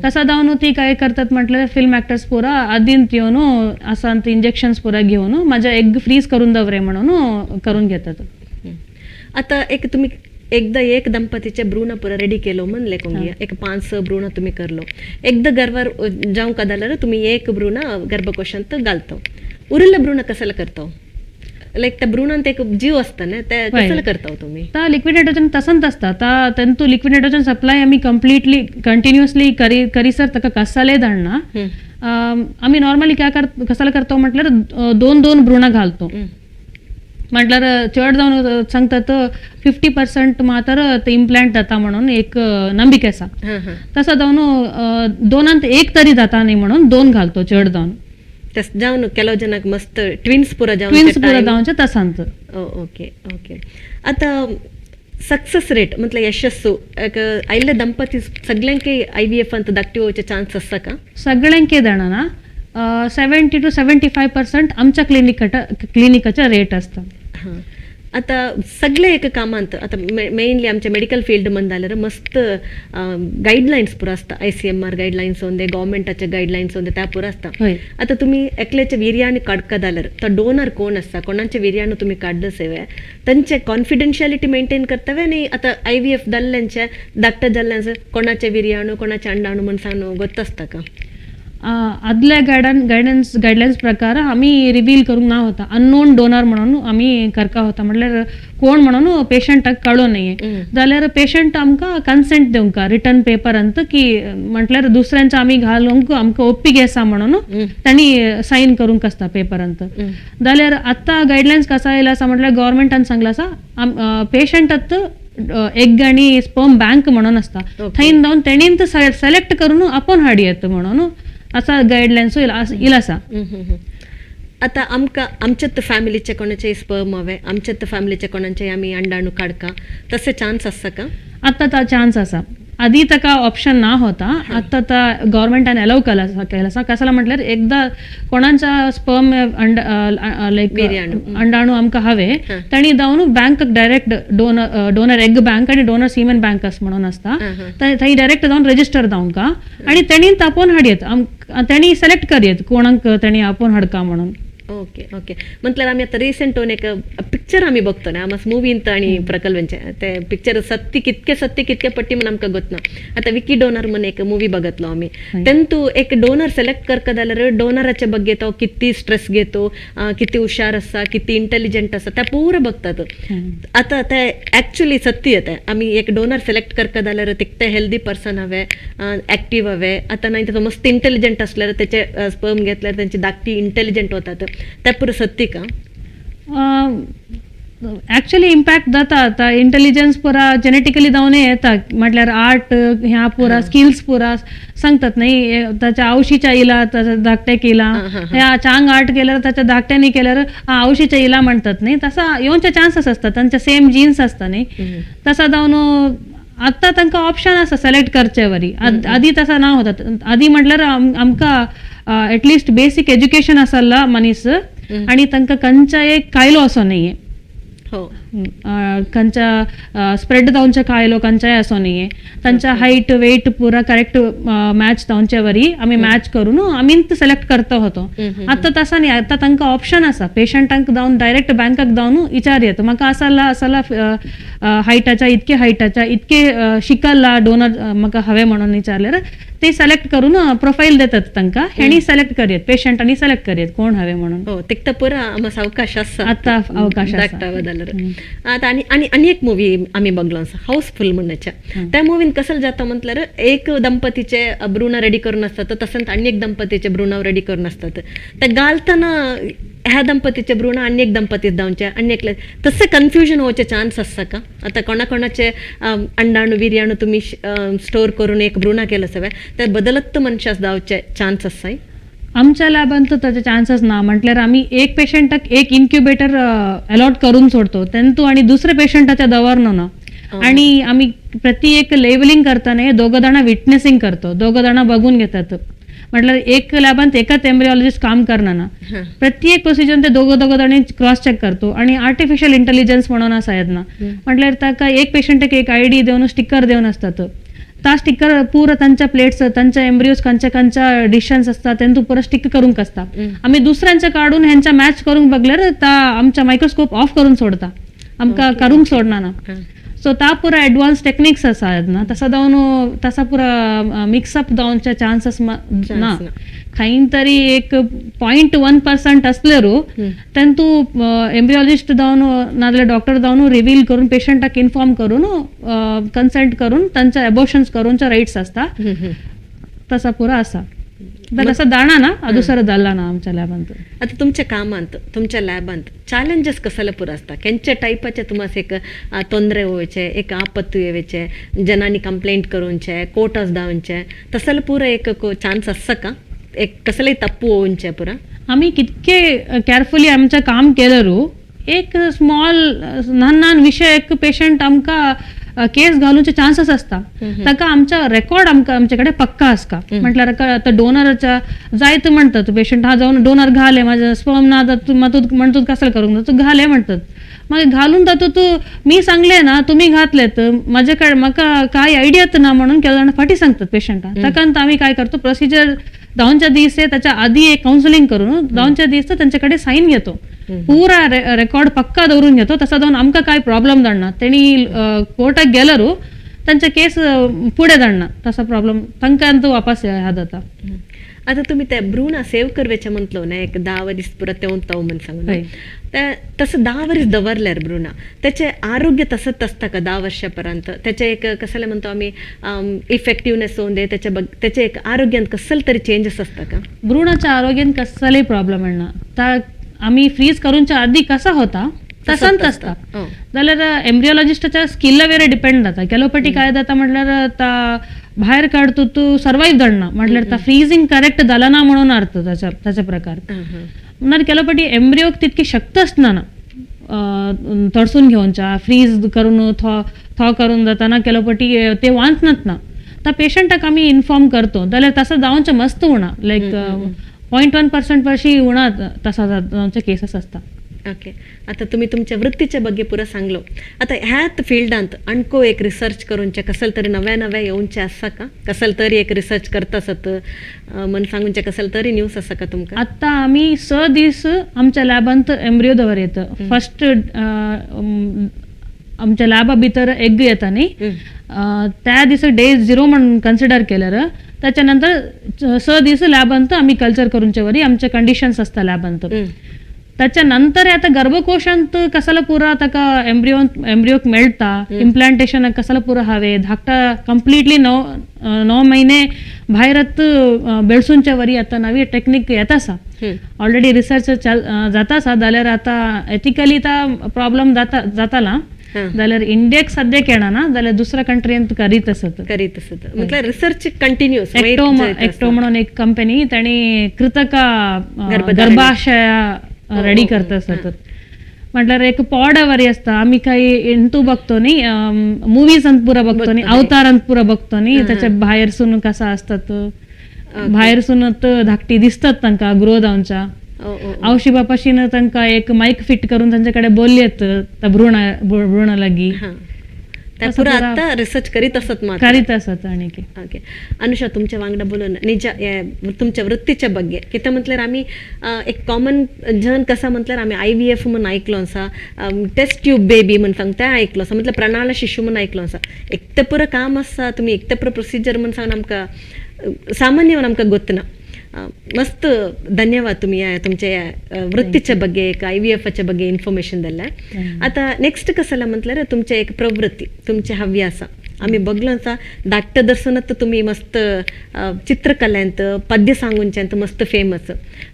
तसा जावन ती काय करतात म्हटल्यार फिल्म ऍक्टर्स पुरा आदींत येवन असांत इंजेक्शन्स पुरा घेवन माझ्या एग फ्रीज करून दवरे म्हणून करून घेतात. आता एक तुम्ही एकदा एक दंपतीचे भ्रूण पुरा रेडी केलो म्हणले कोंगी, एक 5-6 भ्रूण तुम्ही करलो, एकदा गर्भार जावंक जाल्यार तुम्ही एक भ्रूण गर्भकोशांत घालतो, उरिल्ले भ्रूण कशाला करतो? लाईक त्या भ्रूणांत एक जीव असता ना, ते कशाला करता तुम्ही? ता लिक्विड नायट्रोजन तसंच असता. ता तेंतू लिक्विड नायट्रोजन सप्लाय आमी कंप्लिटली कंटिन्युअसली करीसर ताका कसाले धाडना. आमी नॉर्मली काय कसाला करतो म्हटल्यार 2-2 भ्रूणां घालतो. म्हटल्यार चड जावन सांगतात 50% मात्र ते इम्प्लांट जाता म्हणून एक नंबिके आसा. तसं जावन 2 1 तरी जाता न्ही म्हणून 2 घालतो चड जावन. जावन ಕೆಲವು ಜನಕ್ಕೆ मस्त ट्विन्स पुरा जावन ट्विन्स पुरा जावचे तसांत. Okay okay. आता सक्सेस रेट म्हटल्यार यशस्सु आयिल्ले दंपती सगळ्यांक IVF अंत दाखटी वचचे चान्स आसा का? सगळ्यांक जाणा 70 to 75% आमच्या क्लिनिकाचा रेट आसता. हां, आता सगळे एक कामांत आता मेनली आमच्या मेडिकल फील्ड मध्ये जाल्यार मस्त गायडलायन्स पुरो आसता. आयसीएमआर गायडलायन्स onde, गव्हर्मेंटाचे गायडलायन्स onde, त्या पुरो आसता. आता तुम्ही एकल्याचे विर्याणू काडका जाल्यार तो डोनर कोण आसता, कोणाचे विर्याणू तुम्ही काडले सेवे, तांचे कॉन्फिडेन्शियलिटी मेंटेन करतवे आनी आतां आयव्हीएफ जाल्ल्यांचे, धाकटे जाल्ल्यांचे कोणाचे विर्याणू, कोणाचे अंडाणू म्हण सांगू गोत्त आसता का? आदल्या गायडन्स प्रकार आमी रिवील करूंक ना होता. अननोन डोनर म्हणून आमी करका होता, म्हटल्यार कोण म्हणून पेशंटाक कळो नये. जाल्यार पेशंट आमकां कन्सेंट दिवंक रिटर्न पेपर अंत की म्हटल्यार दुसऱ्यांचे आमी घालूंक आमकां ओप्पीक आसा म्हणून तांणी सायन करूंक आसता पेपर अंत. जाल्यार आतां गायडलायन्स कसा आयला आसा म्हटल्यार गव्हर्मेंटान सांगलां आसा, पेशंटात एग आणि स्पर्म बँक म्हणून आसता, थंय जावन तेणीन सेलेक्ट करून आपोवन हाडयेत म्हणून असा गायडलायन्स येयल आसा. हम्म, हम्म, हम्म. आता आमकां आमच्यात फॅमिलीचे कोणाचे स्पर्म हवे, आमच्यात फॅमिलीचे कोणाचे आमी अंडाणू काडका, तसे चान्स आसता का? आतां तो चान्स आसा. आधी ताका ऑप्शन ना होता, आतां ता गव्हर्मेंटान अलाव केला आसा. कसाला म्हटल्यार एकदा कोणाचा स्पर्म अंड लायक बिर्याणू. अंडाणू आमकां हवे, तांणी जावन bank direct donor egg bank आणि डोनर सिमेन बँक अस म्हणून आसता, हां, हां. थंय डायरेक्ट जावन रजिस्टर जावंक आणि तेणी तापोवन हाडयेत, तेणी सिलेक्ट करयेत कोणाक तेणी आपोवन हाडका म्हणून. ओके ओके म्हटल्यार आमी आतां रिसेंट एक पिक्चर आमी बघतो ना, आमस मुवींत आणि प्रकल्पांचे ते पिक्चर सत्य कितके सत्य कितके पट्टी म्हण आमकां गोतना. आतां विकी डोनर म्हण एक मुवी बघतलो आमी. तेंतू एक डोनर सेलेक्ट करका जाल्यार डोनराचे ಬಗ್ಗೆ तो किती स्ट्रेस घेतो, किती हुशार आसा, किती इंटेलिजंट आसा, त्या पुरो बघतात. आता ते ॲक्च्युली सत्य येते, आमी एक डोनर सिलेक्ट करका जाल्यार तिकटे हेल्दी पर्सन हवे, ॲक्टिव्ह हवे. आता नाही तर मस्त इंटेलिजंट असल्यार त्याचे स्पर्म घेतल्यार त्यांची धाकटी इंटेलिजंट होतात, त्या पुरो सत्य का? ॲक्च्युली इम्पॅक्ट जाता. आतां इंटेलिजन्स पुरा जेनेटिकली जावन येता, म्हटल्यार आर्ट ह्या पुरा स्किल्स पुरा सांगतात न्ही, ताच्या आवशीच्या इला, ताच्या धाकट्याक इला. हां, हां, हां. ह्या चांग आर्ट केल्यार, ताच्या धाकट्यांनी केल्यार आवशीच्या इला म्हणतात न्ही, तसा येवचे चान्सीस आसता. तांचे सेम जीन्स आसता न्ही. तसा जावन आतां तांकां ऑप्शन आसा सिलेक्ट करचे वरी. आदी तसा ना होता. आदी म्हटल्यार आमकां एटलिस्ट बेसीक एज्युकेशन आसला मनीस आणि तांकां खंयच्या एक कायलो असो नाहीये, खंयच्या स्प्रेड जावचे कायलो खंयच्याय असो नाहीये. तांच्या हायट वेट पुरा करेक्ट मॅच जावचे वरी आमी मॅच करून आमी सिलेक्ट करता होतो. आतां तसा न्ही. आतां तांकां ऑप्शन आसा, पेशंटांक जावन डायरेक्ट बँकाक जावन विचार येता, म्हाका असाला असाला हायटाच्या, इतके हायटाच्या, इतके शिकल्ला डोनर म्हाका हवे म्हणून विचारल्यार ते सिलेक्ट करून प्रोफाईल देतात तांकां. हेणी सिलेक्ट करयेत, पेशंटांनी सिलेक्ट करयेत कोण हवे म्हणून. हो, तिकता पुरा आमस अवकाश आसा. आतां अवकाश आसा. धाकटा जाल्यार आतां आनी आनी आनी एक मुवी आमी बघलो आसा, हाऊसफुल म्हणण्याच्या. त्या मुवीन कसं जाता म्हटल्यार एक दंपतीचे भ्रूण रेडी करून असतात, तसंच आनी एक दंपतीचे भ्रूण रेडी करून असतात. ते घालतना ह्या दंपतीचे भ्रूण आनी एक दंपतीत जावचे आनी एकले, तसं कन्फ्युजन होवचे चान्स आसता का? आता कोणा कोणाचे अंडाणू विर्याणू तुम्ही स्टोर करून एक भ्रूण केलं सगळं, ते बदलत मनशास जावचे चान्स आसाय? आमच्या लॅबांत तर ताचे चान्सेस ना. म्हटल्यार आमी एक पेशंटाक एक इन्क्युबेटर अलॉट करून सोडतो तेंतू आणि दुसऱ्या पेशंटाच्या दवरनो ना. आणि आम्ही प्रति एक लेबलिंग करताना दोघं जण विटनेसिंग करतो, दोघं जण बघून घेतात. म्हटल्यार एक लॅबांत एकाच एम्ब्रिओलॉजिस्ट काम करना ना. प्रत्येक प्रोसिजर ते दोघं दोघं जण क्रॉस चेक करतो. आणि आर्टिफिशियल इंटेलिजन्स म्हणून असा येत ना, म्हटल्यार ताका एक पेशंटाक एक आयडी देवन स्टिकर देवन असतात. ता स्टिकर पुरा तांच्या प्लेट्स, तांच्या एम्ब्रियोज खंयच्या खंयच्या डिशन्स असतात तेंतू पुरा स्टिक करूंक असता. आमी दुसऱ्यांच्या काडून ह्यांच्या मॅच करूंक बघल्यार ता आमच्या मायक्रोस्कोप ऑफ करून सोडता, आमकां करूंक सोडना ना. सो ता पुरा ॲडवान्स टेक्निक्स आसा ना, तसा जावन तसा पुरा मिक्सअप जावचे चान्सेस ना. ना. खंय तरी एक 0.1% असल्यारू तेंतू एम्ब्रिओलॉजिस्ट जावन नाजाल्यार डॉक्टर जावन रिवील करून पेशंटाक इन्फॉर्म करून कन्सेंट करून तांच्या एबॉर्शन्स करूनचे रायट्स आसता. हम्म, हम्म. तसा पुरा आसा. तर तसं जाणा ना, दुसरं जाल्ला ना आमच्या लॅबांत. आता तुमच्या कामांत, तुमच्या लॅबांत चॅलेंजेस कसले पुरो आसता? खंयच्या टायपाचे तुमकां एक ತೊಂದರೆ होवचे, एक आपत्ती येवचे, जनांनी कंप्लेंट करूनचे, कोर्टास धांवचे, तसले पुरो एक चान्स आसता का? एक कसलेय तप्पू होवचे पुरा? आम्ही कितके केअरफुली आमचं काम केलं रू, एक स्मॉल ल्हान ल्हान विशय एक पेशंट आमकां केस घालूचे चान्सेस असता. ताका आमचा रेकॉर्ड आमकां आमचे कडेन पक्का आसता. म्हटल्यार आतां डोनराच्या जायत म्हणतात पेशंट हा जावन डोनर घाले, माझं स्पर्म ना तूं म्हणतो कसं करूंक तूं घाले म्हणतात. मागीर घालून तातूंत मी सांगले ना तुमी घातले तर माझ्याकडे म्हाका काय आयडियाच ना म्हणून केलं जाण फाटी सांगतात पेशंटाक. ताका आमी काय करतो, प्रोसिजर जावच्या दीस त्याच्या आधी एक काउन्सिलिंग करून जावच्या दीस त्यांच्याकडे साईन घेतो, पुरा रेकॉर्ड पक्का दवरून घेतो. तसा जावन आमकां काय प्रॉब्लेम जाणना, तेणी कोर्टाक गेल्यारू तांचे केस फुडें जाणना, तसा प्रॉब्लेम तांकां वापस ह्या जाता. आता तुम्ही त्या भ्रूण सेव करवेचे म्हटलो ना, एक 10 वरीस पुरा तेवन तव म्हण सांगू, तसं 10 वरीस दवरल्यार भ्रूणा त्याचे आरोग्य तसंच असता का 10 वर्षापर्यंत? त्याचे एक कसले म्हणतो आम्ही इफेक्टिव्हनेस होऊन दे, त्याच्या त्याचे एक आरोग्यात कसलं तरी चेंजेस असता का? भ्रूणाच्या आरोग्यात कसलंही प्रॉब्लेम येणार. आम्ही फ्रीज करूनच्या आधी कसा होता तसंच असता. जाल्यार एम्ब्रियोलॉजिस्टाच्या स्किल्ला वेरे डिपेंड जाता. ಕೆಲವು ಪಟ್ಟಿ काय जाता म्हटल्यार ता भायर काडतो तू सर्वाइव जाणना, म्हटल्यार ता फ्रीजिंग करेक्ट जाला ना म्हणून अर्थ त्याच्या त्याच्या प्रकार. म्हळ्यार ಕೆಲವು पटी एम्ब्रियोक तितकी शक्त आसना ना तडसून घेवच्या, फ्रीज करून थॉ थॉ करून जाताना ಕೆಲವು पटी ते वाचनात ना. त्या पेशंटाक आमी इन्फॉर्म करतो जाल्यार तसं जावचे मस्त उणा, लायक 0.1% पशी उणा तसा जावचे केसीस आसता. ओके, आता तुम्ही तुमच्या वृत्तीच्या ಬಗ್ಗೆ पुरा सांगलो. आता ह्यात फिल्डांत आणको एक रिसर्च करूनचे कसल तरी नव्या नव्या येवचे आसा का? कसल तरी एक रिसर्च करता आसत म्हण सांगूनचे कसल तरी न्यूज आसा का तुमकां? आता आमी 6 दीस आमच्या लॅबांत एम्ब्रियो दवर येता. फर्स्ट आमच्या लॅबा भितर एग येता न्ही, त्या दिसा डे 0 म्हणून कन्सिडर केल्यार त्याच्यानंतर 6 दीस लॅबांत आमी कल्चर करूनचे वरी आमचे कंडिशन्स आसता लॅबांत. त्याच्यानंतर आता गर्भकोशांत कसाला पुरा ताका एम्ब्रियोक मेळटा, इम्प्लांटेशन कसाला पुरा हवे धाकटा कंप्लिटली 9 महिने भायरत बेळसूनच्या वरी आता नवी टेक्निक येत आसा. ऑलरेडी रिसर्च जाता आसा. जाल्यार आता एथिकली ता प्रॉब्लेम जाता जाताला जाल्यार इंडियाक सद्याक येणार ना, जाल्यार दुसऱ्या कंट्रींत करीत आसत करीत आसत. म्हटल्यार रिसर्च कंटिन्युअस. एक्टो म्हणून एक कंपनी ताणी कृतक गर्भाशय रेडी करता आसत. म्हटल्यार एक पॉड वरी असता. आम्ही काही इंटू बघतो न्ही, मुवीज अंत पुरा बघतो न्ही, अवतार अंत पुरा बघतो न्ही, त्याच्या भायरसून कसा असतात, भायरसून धाकटी दिसतात तांकां ग्रो जावच्या. आवशी बापाशीन तांकां एक मायक फिट करून तांच्याकडे बोलयत त्या भ्रूणा भ्रूणा लागी. आता रिसर्च करीत असत करीत असत. आणि ओके अनुषा, तुमच्या वांगडा बोलून निजा तुमच्या वृत्तीच्या ಬಗ್ಗೆ कितें म्हटल्यार आमी एक कॉमन जन कसा म्हटल्यार आमी IVF म्हूण आयकलो आसा, टेस्ट ट्यूब बेबी म्हूण सांग तें आयकलो आसा, म्हटल्यार प्रणाल शिशू म्हूण आयकलो आसा. एकतें पुरो काम आसा, तुमी एकतें पुरो प्रोसिजर म्हूण सांगून आमकां सामान्य म्हूण आमकां गोतना. मस्त धन्यवाद तुम्ही तुमच्या वृत्तीच्या ಬಗ್ಗೆ एक IVFच्या ಬಗ್ಗೆ इन्फॉर्मेशन दिलें. आता नेक्स्ट कसं म्हटल्यार तुमचे एक प्रवृत्ती, तुमचे हव्यास आमी बघलो आसा. धाकटे दर्शनात तुमी मस्त चित्रकलेंत पद्य सांगूनच्यांत मस्त फेमस,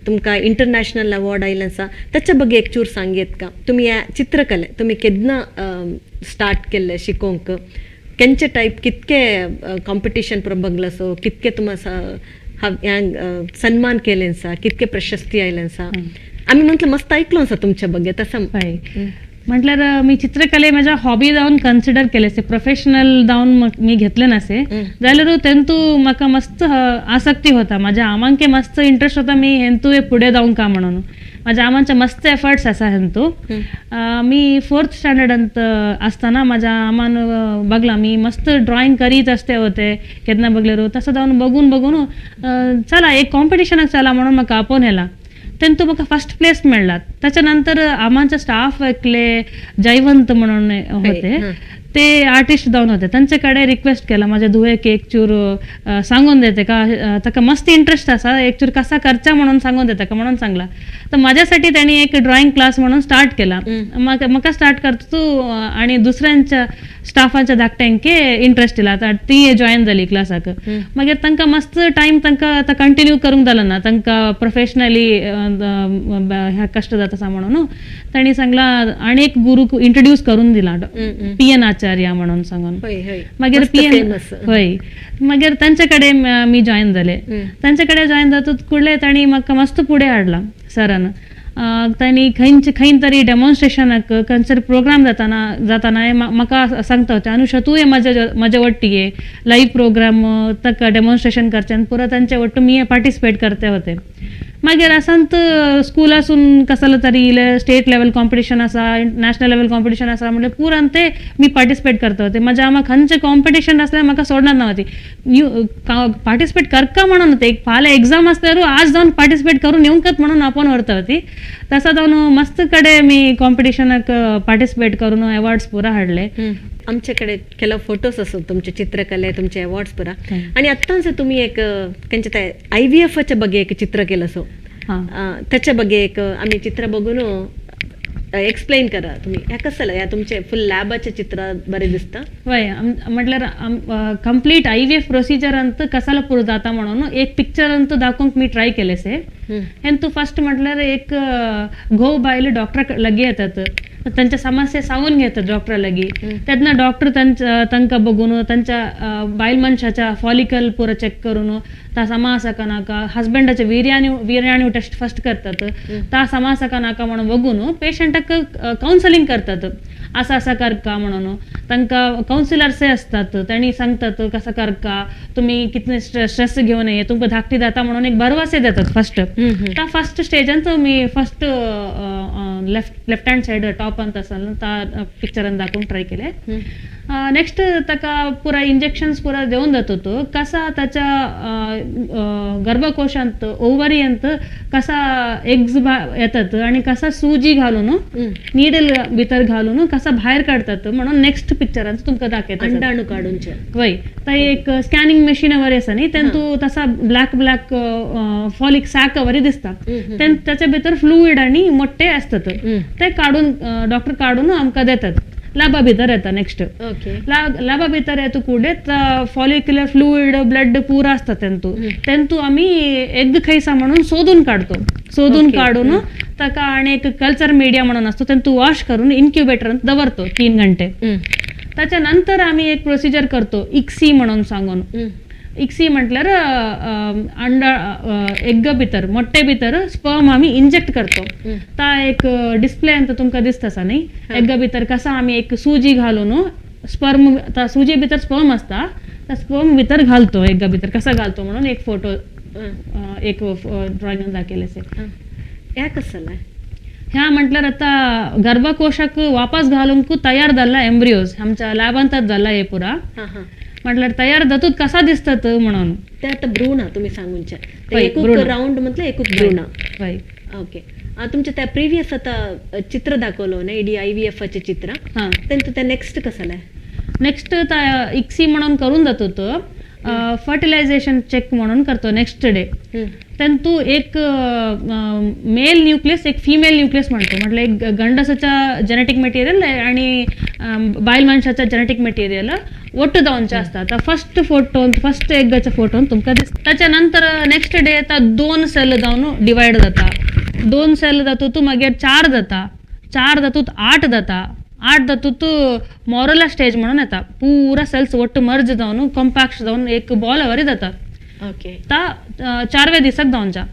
तुमकां इंटरनॅशनल अवॉर्ड आयले आसा. त्याच्या ಬಗ್ಗೆ एक चूर सांगयत का? तुमी ह्या चित्रकले तुमी केन्ना स्टार्ट केल्ले शिकोवंक, केंचे टायप कितके कॉम्पिटिशन पुरो बघलो सो, कितके तुमा सन्मान केले आसा, कितके प्रशस्ती आयले आसा? आमी म्हटलं मस्त ऐकलो आसा तुमच्या ಬಗ್ಗೆ तसं. म्हटल्यार मी चित्रकले माझ्या हॉबी जावन कन्सिडर केले असे, प्रोफेशनल जावन मी घेतले नसे. जाल्यार तेंतू म्हाका मस्त आसक्ती होता, माझ्या आमांके मस्त इंट्रस्ट होता मी हेंतू फुडें जावंक का म्हणून. माझ्या आमांचे मस्त एफर्ट्स आसा हेंतू. मी 4th स्टँडर्डांत आसतना माझ्या आमान बघला मी मस्त ड्रॉइंग करीत असते होते केन्ना बघले तसं जावन बघून बघून चला एक कॉम्पिटिशनाक चला म्हणून म्हाका आपोवन येला. तेंतू म्हाका फर्स्ट प्लेस मेळ्ळा. त्याच्या नंतर आमांचे स्टाफ एकले जयवंत म्हणून होते, ते आर्टिस्ट जावन होते, तांचे रिक्वेस्ट केला माझ्या धुवेक एक चूर सांगून देते का, ताका मस्त इंट्रस्ट आसा, एक चूर कसा करचा म्हणून सांगून देता का म्हणून सांगला. तर माझ्यासाठी त्यांनी एक ड्रॉइंग क्लास म्हणून स्टार्ट केला. म्हाका स्टार्ट करतो तू आणि दुसऱ्यांच्या स्टाफांच्या धाकट्यांके इंट्रस्ट येयला. आतां ती जॉयन जाली क्लासाक. मागीर तांकां मस्त टायम तांकां आतां कंटिन्यू करूंक जालो ना, तांकां प्रोफेशनली ह्या कश्ट जाता आसा म्हणून तांणी सांगला आनी एक गुरूक इंट्रोड्यूस करून दिला, PN आचार्य म्हणून सांगून. मागीर PN हय, मागीर तांचे कडेन मी जॉयन जाले. तांचे कडेन जॉयन जातूच कुडले तांणी म्हाका मस्त फुडें हाडला सरान. तांणी खंयचे खंय तरी डेमॉन्स्ट्रेशनाक खंयसर प्रोग्राम जाताना जाताना हे म्हाका सांगता होते, अनुषा तूं ये म्हाज्या म्हाज्या वट्टी ये लाईव्ह प्रोग्राम ताका डेमॉन्स्ट्रेशन करचें आनी पुरो तांचे वट्टू मी पार्टिसिपेट करते होते. मागीर आसांत स्कुलासून कसलो तरी इले स्टेट लेवल कॉम्पिटिशन आसा, नॅशनल लेवल कॉम्पिटिशन आसा म्हणल्यार पुरान ते मी पार्टिसिपेट करता होते. म्हाज्या आमा खंयचें कॉम्पिटिशन आसल्यार म्हाका सोडणार ना होती, न्यू पार्टिसिपेट करका म्हणून होते. एक फाल्यां एग्जाम आसल्यार आज जावन पार्टिसिपेट करून येवंकच म्हणून आपोवन व्हरता होती. तसा जावन मस्त कडेन मी कॉम्पिटिशनाक पार्टिसिपेट करून अवॉर्ड्स पुरा हाडले. आमच्याकडे ಕೆಲವು फोटोज असत तुमचे चित्रकले, तुमचे अवॉर्ड्स पुरा. आणि आत्ताच तुम्ही एक त्यांच्या त्या I V एफच्या ಬಗ್ಗೆ एक चित्र केलं सो हां, त्याच्या ಬಗ್ಗೆ एक आम्ही चित्र बघून एक्सप्लेन करा तुम्ही. ह्या कसं या तुमचे फुल लॅबाचे चित्र बरे दिसता. वय म्हटल्यार complete I V F procedure अंत कसाला पुरो जाता म्हणून एक पिक्चर अंत दाखोवंक मी ट्राय केले से. हेंतू फर्स्ट म्हटल्यार एक घोव बायल डॉक्टर लागीं येतात, तांच्या समस्या सांगून घेतात डॉक्टरा लागीं. तेन्ना डॉक्टर तांच्या तांकां बघून तांच्या बायल मनशाच्या फॉलिकल पुरो चॅक करून ता समा आसा का नाका, हजबंडाचे वीर्याणू वीर्याणू टेस्ट फर्स्ट करतात, ता समा आसा का नाका म्हणून बघून पेशंटाक कावन्सिलिंग करतात, असं असं करका म्हणून. तांकां कावन्सिलर्सय असतात, तांणी सांगतात कसं करका, तुम्ही कितले स्ट्रेस घेऊ नये, तुमकां धाकटी जाता म्हणून एक भरवसे देतात फर्स्ट. त्या फर्स्ट स्टेजान मी first left left hand side top अंत आसा त्या पिक्चरान दाखोवंक ट्राय केले. नेक्स्ट ताका पुरा इंजेक्शन्स पुरा देवन जातात, कसा ताच्या गर्भकोशांत ओवरियंत कसा एग्ज येतात आणि कसा सुजी घालून निडल भितर घालून कसा भायर काडतात म्हणून नेक्स्ट पिक्चरान तुमकां दाखयता. अंडाणू काडूनचे. वय, थंय एक स्कॅनिंग मशीन वरी आसा न्ही, तेंतू तसा ब्लॅक ब्लॅक फॉलिक सॅक वरी दिसता, त्याच्या भितर फ्लुइड आणि मोठे असतात, ते काडून डॉक्टर काडून आमकां देतात. लॅबा भितर येता नेक्स्ट. लॅबा भितर येता कुडे फॉलिक्युलर फ्लुइड ब्लड पुरा असता तेंतू, तेंतू आमी एग खंयसा म्हणून सोदून काडतो. सोदून काडून ताका आनी एक कल्चर मिडिया म्हणून असतो, तेंतू वॉश करून इन्क्युबेटरान दवरतो 3 घंटे. त्याच्या नंतर आमी एक प्रोसिजर करतो इक्सी म्हणून सांगून. इक्सी म्हटल्यार अंडा एग भितर मोठे भितर स्पर्म आमी इंजेक्ट करतो. ता एक डिस्प्ले अंत तुमकां दिसता आसा न्ही, एग भितर कसा आमी एक सुजी घालून स्पर्म, ता सुजी भितर स्पर्म आसता, त्या स्पर्म भितर घालतो, एग भितर कसा घालतो म्हणून एक फोटो एक ड्रॉइंग दाखयलें. ह्या कसं ह्या म्हटल्यार आता गर्भकोशाक वापस घालूंक तयार जाल्ला एम्ब्रियोज आमच्या लॅबांतच जाला हे पुरा. म्हटल्यार तयार जातूत कसा दिसतात म्हणून. ते आता भ्रूण तुम्ही सांगूनचे एक राऊंड म्हटलं एक भ्रूण. ओके, तुमच्या त्या प्रिव्हियस आता चित्र दाखवलं ना इडी I V F चे चित्र, त्यांचं त्या नेक्स्ट कसं? नेक्स्ट इक्सी म्हणून करून जातो तो फर्टिलायझेशन चेक म्हणून करतो नेक्स्ट डे. तू एक मेल न्यूक्लियस एक फिमेल न्यूक्लियस म्हणतो, म्हटलं एक गंडसाच्या जेनेटिक मटेरियल आणि बायल मनशाच्या जेनेटिक मटेरियल ಒಟ್ಟು जावचे असता. आता फर्स्ट फोटो फर्स्ट एगाच्या फोटो तुमकां दिसता. त्याच्यानंतर नेक्स्ट डे आता 2 सेल जावन डिवायड जाता, 2 सेल जातूत मागीर 4 जाता, 4 जातूत 8 जाता, 8 जातूत मॉरोला स्टेज म्हणून येता, पुरा सेल्स ಒಟ್ಟು मर्ज जावन कॉम्पॅक्ट जावन एक बॉल वरी जाता. ओके, ता 4व्या दिसाक जावच्या.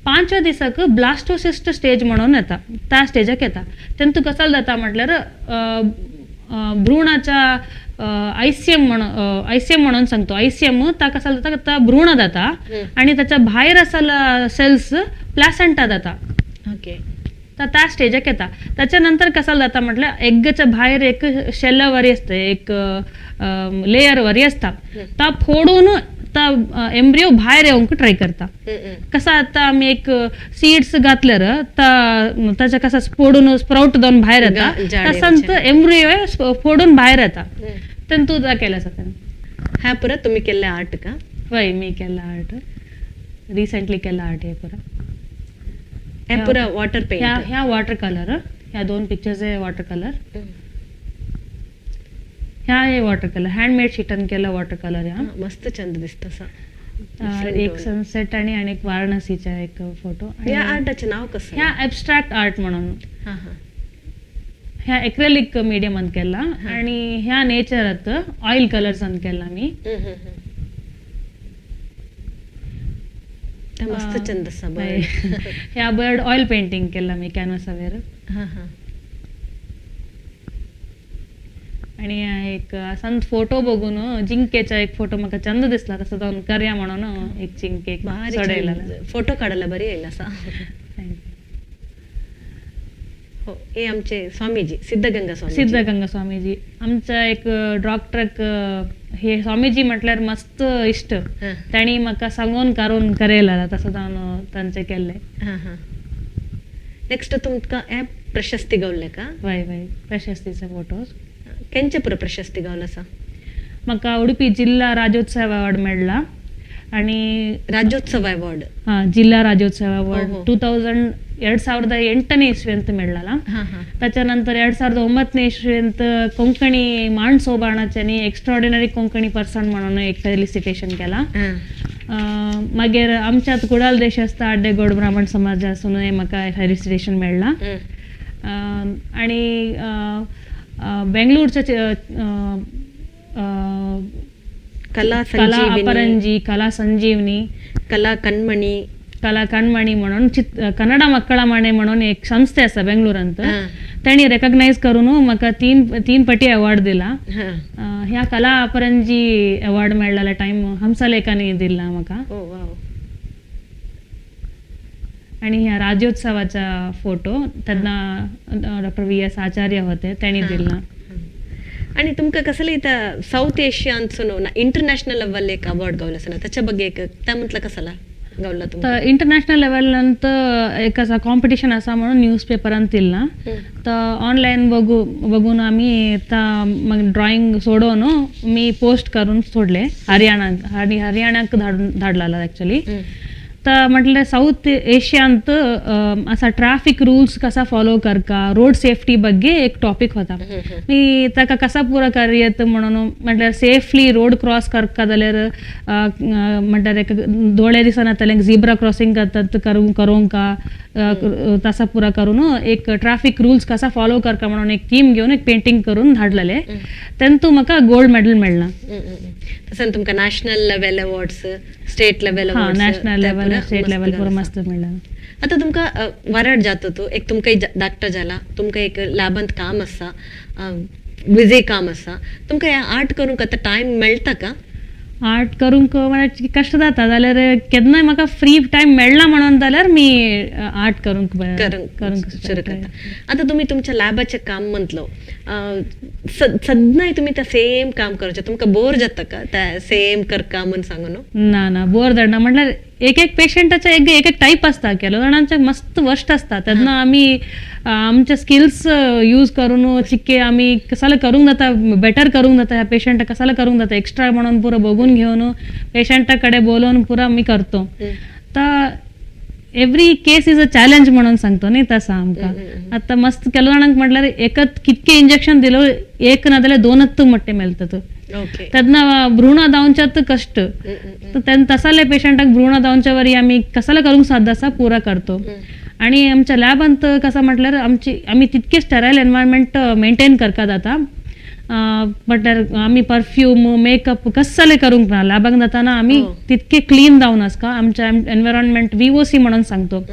5व्या दिसाक ब्लास्टोसिस्ट स्टेज म्हणून येता, त्या स्टेजाक येता. तेंतू कसाल जाता म्हटल्यार भ्रूणाच्या आयसीएम म्हणून, आयसीएम म्हणून सांगतो, आयसीएम ता कसाल जाता, ता भ्रूण जाता आणि त्याच्या भायर आसला सेल्स प्लासेंटा जाता. ओके, तर त्या स्टेजाक येता. त्याच्या नंतर कसाल जाता म्हटल्यार एगच्या भायर एक शेल वरी असते, एक लेयर वरी असता, ता फोडून ता एम्ब्रियो भायर येवंक ट्राय करता. कसा आता आमी एक सीड्स घातल्यार ताच्या कसा फोडून स्प्राउट जावन भायर येता, तसांत एम्ब्रियो फोडून भायर येता. तेंतू केलं आसा तेन्ना. ह्या पुरा तुम्ही केल्ले आर्ट का? वय, मी केल्ला आर्ट, रिसेंटली केला आर्ट हे पुरा. ह्या पुरा वॉटर पेंट, ह्या वॉटर कलर, ह्या 2 पिक्चर्स हे वॉटर कलर, ह्या हे वॉटर कलर हँडमेड शीटान केला वॉटर कलर. ह्या मस्त चंद दिसता. एक सनसेट आणि एक वाराणसीचा एक फोटो. ह्या आर्टाचे नाव कसं? ह्या ॲबस्ट्रॅक्ट आर्ट म्हणून. ह्या एक्रेलिक मीडियम ಅಂತ केला आणि ह्या नेचरात ऑइल कलर्स ಅಂತ केला मी. ते मस्त चंद आसा बर्ड. ह्या बर्ड ऑयल पेंटिंग केला मी कॅनवासावेर. हा हा. आणि एक संत फोटो बघून जिंकेचा एक फोटो म्हाका चंद दिसला, तसं जावन करया म्हणून एक जिंके चडयला. फोटो काढायला बरी येईल असा. हो, हे आमचे स्वामीजी सिद्धगंगा स्वामी. सिद्धगंगा स्वामीजी आमचा एक डॉक्टरक हे स्वामीजी म्हटल्यार मस्त इश्ट, तांणी म्हाका सांगून कारून करयला, तसं जावन तांचे केल्ले. नेक्स्ट तुमकां हे प्रशस्ती गावले का? वय वय, प्रशस्तीचे फोटोज. केंचे पुरो प्रशस्ती गावला आसा? म्हाका उडुपी जिल्हा राज्योत्सव अवॉर्ड मेळ्ळा. आणि राज्योत्सव अवॉर्ड, हां, जिल्हा राज्योत्सव अवॉर्ड 2008ನೇ ಇಸ್ವಿ ಅಂತ मेळ्ळाला. त्याच्यानंतर 2009ನೇ ಇಸ್ವಿ कोंकणी मांड सोबाणाच्यानी एक्स्ट्रॉर्डिनरी कोंकणी पर्सन म्हणून एक फेलिसिटेशन केला. मागीर आमच्यात कुडाल देशस्थ आड्डेगौड ब्राह्मण समाजासूनय म्हाका फेलिसिटेशन मेळ्ळा. आणि बेंगलोरच्या कला कला अपरंजी, कला संजीवनी, कला कಣ್मणी, कला कಣ್मणी म्हणून कन्नड मक्कळ मणे म्हणून एक संस्थे आसा बेंगलोरांत, तांणी रेकग्नायज करून म्हाका तीन पटी अवॉर्ड दिला. ह्या कला अपरंजी अवॉर्ड मेळ्ळा टायम हंसलेखानी दिला म्हाका. आणि ह्या राज्योत्सवाचा फोटो तेन्ना डॉक्टर व्ही एस आचार्य होते, तांणी दिला. आणि तुमकां कसले इथं साऊथ एशियांतसून इंटरनॅशनल लेवल एक अवॉर्ड गावला आसा ना, त्याच्या ಬಗ್ಗೆ एक त्या म्हटलं कसला गावला तुमकां? तर इंटरनॅशनल लेवलांत एक असा कॉम्पिटिशन आसा म्हणून न्यूज पेपरांत दिला, तर ऑनलायन बघून आमी मग ड्रॉइंग सोडोवन मी पोस्ट करून सोडले हरियाणाक, आणि हरियाणाक धाडलेला ॲक्च्युली. तर म्हटलं साऊथ एशियांत असा ट्रॅफिक रूल्स कसा फॉलो करका, रोड सेफ्टी ಬಗ್ಗೆ एक टॉपिक होता. मी ताका कसा पुरा करयत म्हणून म्हटल्यार सेफली रोड क्रॉस करका जाल्यार म्हटल्यार एक दोळे दिसना जाल्यार झिब्रा क्रॉसिंग करतात करूंक तसा पुरा करून एक ट्रॅफिक रूल्स कसा फॉलो करका म्हणून एक थीम घेवन एक पेंटिंग करून धाडलेले, तेंतू म्हाका गोल्ड मेडल मेळ्ळा. तसं तुमकां national level awards, state level awards, national level, state level पुरा मस्त मेळ्ळा. आतां तुमकां वराड जाता तूं एक तुमकां धाकटो जाला, तुमकां एक लॅबांत काम आसा, बिजी काम आसा, तुमकां हें आर्ट करूंक आतां टायम मेळटा का? आर्ट करूंक म्हळ्यार कश्ट जाता, जाल्यार केन्नाय म्हाका फ्री टायम मेळ्ळा म्हणून जाल्यार मी आर्ट करूंक करूंक सुरू करता. आतां तुमी तुमच्या लॅबाचें काम म्हटलो, सदनाय तुमी तें सेम काम करचें, तुमकां बोर जाता का तें सेम करका म्हूण सांगू न्हू? ना ना, बोर जायना. म्हटल्यार एक एक पेशंटाचे एक एक टायप आसता, ಕೆಲವು जाणांचे मस्त वर्स्ट आसता, तेन्ना आमी आमचे स्किल्स यूज करून चिक्के आमी कसाला करूंक जाता, बेटर करूंक जाता, ह्या पेशंटाक कसाला करूंक जाता एक्स्ट्रा म्हणून पुरो बघून घेवन पेशंटा कडेन बोलोवन पुरो आमी करतो. तर every case is a challenge म्हणून सांगतो न्ही तसा आमकां. आतां मस्त ಕೆಲವು जाणांक म्हटल्यार एकच कितके इंजेक्शन दिलो, एक ना जाल्यार दोनच मट्टे मेळटात, तेन्ना भ्रूण जावच्यात कश्ट, तर तसाले पेशंटाक भ्रूण जावच्या वरी आमी कसाला करूंक साध्य आसा पुरा करतो. आणि आमच्या लॅबांत कसा म्हटल्यार आमी तितके स्टेरायल एनवायरमेंट मेंटेन करका जाता, म्हटल्यार आमी परफ्यूम मेकअप कसले करूंक ना लॅबाक जाताना, आमी तितके क्लीन जावन आसता. आमच्या एनवायरमेंट VOC म्हणून सांगतो,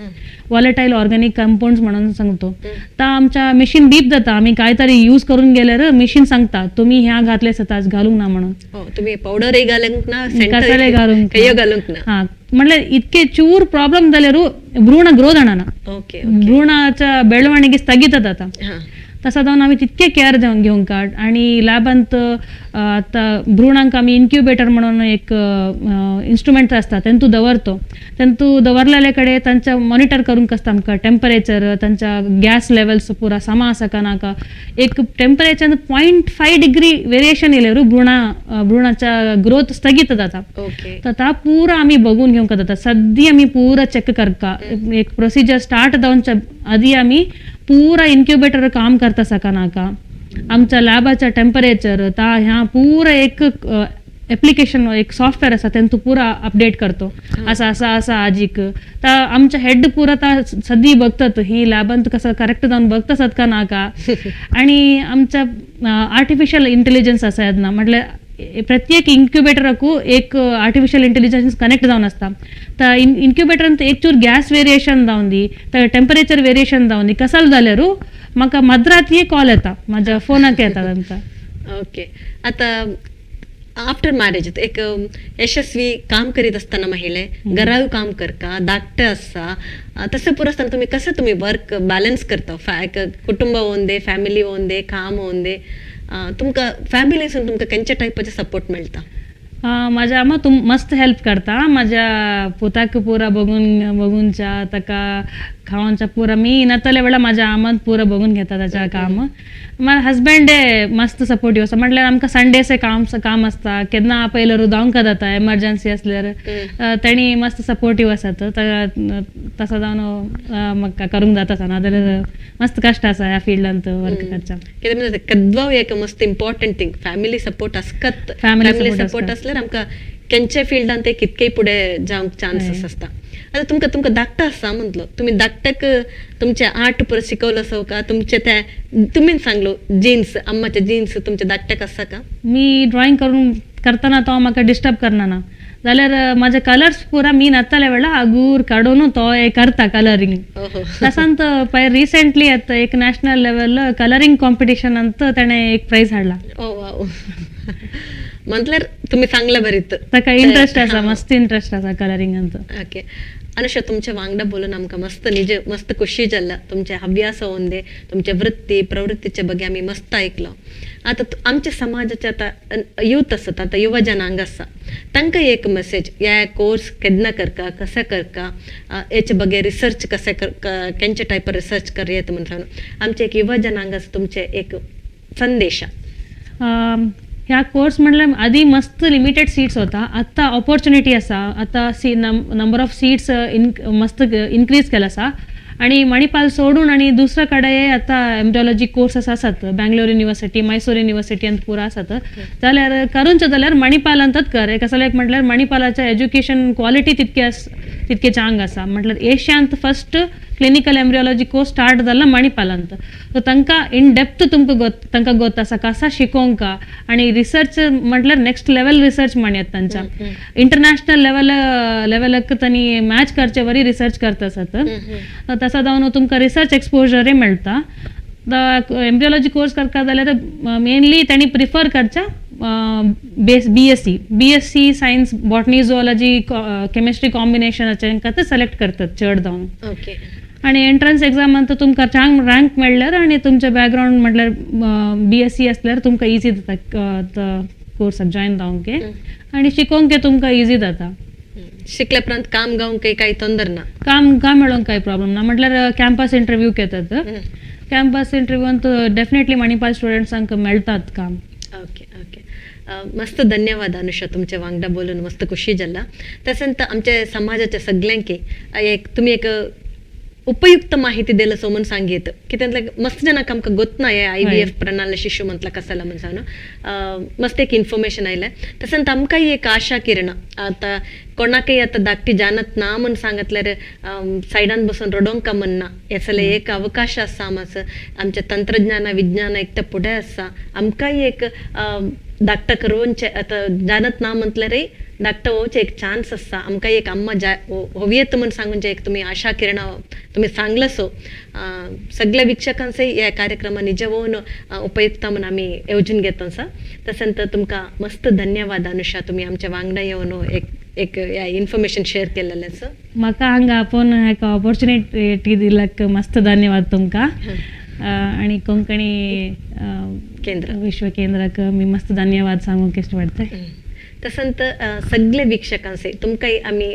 वॉलेटायल ऑर्गॅनिक कंपाऊंड्स म्हणून सांगतो, तर आमच्या मशीन बीप जाता, आमी काय तरी यूज करून गेल्यार मशीन सांगता तुमी ह्या घातले सताच घालूंक ना म्हणून, तुमी पावडरय घालूंक ना, कसले घालूंक घालूंक ना. हां, म्हटल्यार इतके चूर प्रॉब्लम जाल्यार भ्रूण ग्रो जाणा, भ्रूणाच्या ಬೆಳವಣಿಗೆ ಸ್ಥಗಿತ जाता. तसा जावन आमी तितके केअर घेवंक काड. आणि लॅबांत आतां भ्रूणांक आमी इन्क्युबेटर म्हणून एक इन्स्ट्रुमेंट आसता, तेंतू दवरतो, तेंतू दवरलेले कडेन तांच्या मॉनिटर करूंक आसता आमकां टेम्परेचर, तांच्या गॅस लेवल्स पुरा समा आसा का नाका. एक टेम्परेचर 0.5 डिग्री वेरिएशन येयल्यार भ्रूणाच्या ग्रोथ स्थगीत जाता. तर ता पुरा आमी बघून घेवंक जाता, सद्दी आमी पुरा चॅक करता, एक प्रोसिजर स्टार्ट जावच्या आदी आमी पुरा इन्क्युबेटर काम करता सका नाका, आमच्या लॅबाच्या टेम्परेचर ता ह्या पुरा एक एप्लिकेशन एक सॉफ्टवेअर आसा तेंतू पुरा अपडेट करतो, असा असा असा आजीक. तर आमच्या हेड पुरा ता सदी बघतात ही लॅबांत कसं करेक्ट जावन बघतासात का नाका. आणि आमच्या आर्टिफिशियल इंटेलिजन्स आसा येतना म्हटल्यार प्रत्येक इन्क्युबेटराकू एक आर्टिफिशियल इंटेलिजन्स कनेक्ट जावन आसता. तर इन्क्युबेटरांत एक चूर गॅस वेरिएशन जावन दी, टेंपरेचर वेरिएशन जावन दी, कसल जाल्यारू म्हाका मद्रातीय कॉल येता, म्हाज्या फोनाक येता तांकां. ओके, आता आफ्टर मॅरेज एक यशस्वी काम करीत असताना महिले घराव काम करका, धाकटे आसा, तशें पुरो आसतना तुमी कशें तुमी वर्क बॅलन्स करता? एक कुटुंब होवन दे, फॅमिली होवन दे, काम होवन दे, तुमकां फॅमिलीसून तुमकां खंयच्या टायपाचें सपोर्ट मेळटा? म्हाज्या आमा तुम मस्त हेल्प करता. म्हाज्या पुताक पुरा बघून बघूनच्या ताका खावनच्या पुरा मी नातले वेळा म्हाज्या आमान पुरा बघून घेता ताच्या काम. म्हाज्या हजबंड मस्त सपोर्टीव आसा. म्हटल्यार आमकां संडेसे काम काम आसता, केन्ना आपयल्यार धांवंक जाता, एमर्जन्सी आसल्यार तेणी मस्त सपोर्टीव आसात. तसो जावन म्हाका करूंक जाता, नाजाल्यार मस्त कश्ट आसा ह्या फिल्डांत वर्क करच्या. कित्याक म्हणजे कद्वाव एक मस्त इम्पॉर्टंट थिंग फॅमिली सपोर्ट आसकत. फॅमिली सपोर्ट असल्यार आमकां केंच्या फिल्डांत ते कितकेय फुडें जावंक चान्सीस आसता. आतां तुमकां तुमकां धाकटो आसा म्हटलो, तुमी धाकट्याक तुमचे आर्ट परत शिकवलो सो का तुमचे ते तुमी सांगलो जीन्स अम्माचे जीन्स तुमच्या धाकट्याक आसा का? मी ड्रॉइंग करून करतना तो म्हाका डिस्टर्ब करना ना जाल्यार म्हाजे कलर्स पुरा मी नातले वेळा अगूर काडून तो करता कलरींग. तसांत पळय रिसेंटली आतां एक नॅशनल लेवल कलरींग कॉम्पिटिशन अंत तेणें एक प्रायज हाडला. ओ म्हटल्यार तुमी सांगला बरीत ताका इंट्रस्ट आसा, मस्त इंट्रस्ट आसा कलरींग अंत. ओके अनुषा, तुमच्या वांगडा बोलून आमकां मस्त निज मस्त खुशी जाला. तुमचे अभ्यास होवन दे, तुमच्या वृत्ती प्रवृत्तीच्या ಬಗ್ಗೆ आमी मस्त आयकलो. आतां आमच्या समाजाचे आतां यूथ आसत, आतां युवा जनांग आसा, तांकां एक मेसेज, ह्या कोर्स केन्ना करका, कशें करका, हेचे ಬಗ್ಗೆ रिसर्च कशें केंचे टायपार रिसर्च करयेत म्हण सांगून आमचे एक युवा जनांग आसा, तुमचे एक संदेश. ह्या कोर्स म्हटल्यार आदी मस्त लिमिटेड सीट्स होता, आतां ऑपॉर्च्युनिटी आसा. आतां सी नंबर ऑफ सीट्स मस्त इनक्रीज केला आसा आणि मणिपाल सोडून आणि दुसऱ्या कडे आतां एम्ब्रियोलॉजी कोर्सेस आसात, बँगलोर युनिवर्सिटी, मैसूर युनिवर्सिटी अंत पुरा आसात. जाल्यार करूंचे जाल्यार मणिपालांतच कर. कसल्याक म्हटल्यार मणिपालाचे एज्युकेशन क्वॉलिटी तितके तितके चांग आसा. म्हटल्यार एशियांत first clinical embryology course start जाला मणिपालांत. सो तांकां इन डेप्थ तुमकां गोत तांकां गोत आसा कसा शिकोवंक आनी रिसर्च म्हटल्यार नेक्स्ट लेवल रिसर्च म्हणयात तांच्या इंटरनॅशनल लेवल लेवलाक तांणी मॅच करचे वरी रिसर्च करता आसात. तसो जावन तुमकां रिसर्च एक्सपोजरय मेळटा. एम्ब्रियोलॉजी कोर्स करता जाल्यार मेनली तांणी प्रिफर करच्या base B Sc science botany zoology chemistry कॉम्बिनेशनाचे ते सिलेक्ट करतात चड जावन. ओके आणि एंट्रन्स एक्झाम अंत तुमकां चांग रँक मेळ्ळ्यार आनी तुमचें बॅकग्रावंड म्हटल्यार बीएससी आसल्यार तुमकां इजी जाता कोर्साक जॉयन जावंक आनी शिकोवंक तुमकां इजी जाता. शिकल्या उपरांत काम गावंक कांय तोंदर ना, काम काम मेळोंक कांय प्रॉब्लम ना. म्हटल्यार कॅम्पस इंटरव्यू घेतात, कॅम्पस इंटरव्यूंत डेफिनेटली मणिपाल स्टुडंट्सांक मेळटात काम. ओके ओके मस्त धन्यवाद अनुषा, तुमच्या वांगडा बोलून मस्त खुशी जाला. तशेंच आमच्या समाजाच्या सगळ्यांकी एक तुमी एक उपयुक्त माहिती दिलं सो म्हणून सांगीत कित्याक मस्त जणांक आमकां गोत ना हे IVF प्रणाली शिशु म्हटलं कसाला म्हणून सांगून मस्त एक इन्फॉर्मेशन आयलें. तशेंच आमकांय एक आशा किरण, आतां कोणाकय आतां धाकटी जानत ना म्हूण सांगतल्यार सायडान बसून रडोवंक म्हणना, हे सगळें एक अवकाश आसा आमचो, आमचें तंत्रज्ञान विज्ञान एक तर फुडें आसा. आमकांय एक धाकटा करोवचे आतां जानत ना म्हटल्यारय धाकटा वचचे एक चान्स आसा. आमकां एक अम्मा जा होवयेत म्हूण सांगून एक तुमी आशा किरणा तुमी सांगलो सो सगळ्या वीक्षकांचेय ह्या कार्यक्रमा निजवून उपयुक्त म्हूण आमी येवजून घेता आसा. तशेंच तुमकां मस्त धन्यवाद अनुषा, तुमी आमच्या वांगडा येवन एक एक इन्फॉर्मेशन शेअर केलेलें सो. म्हाका हांगा आपोवन एक ऑपॉर्च्युनिटी दिल्याक मस्त धन्यवाद तुमकां आणि कोंकणी केंद्र विश्व केंद्राक मी मस्त धन्यवाद सांगूंक इश्ट पडटा. तशेंच सगळे वीक्षकांचे तुमकांय आमी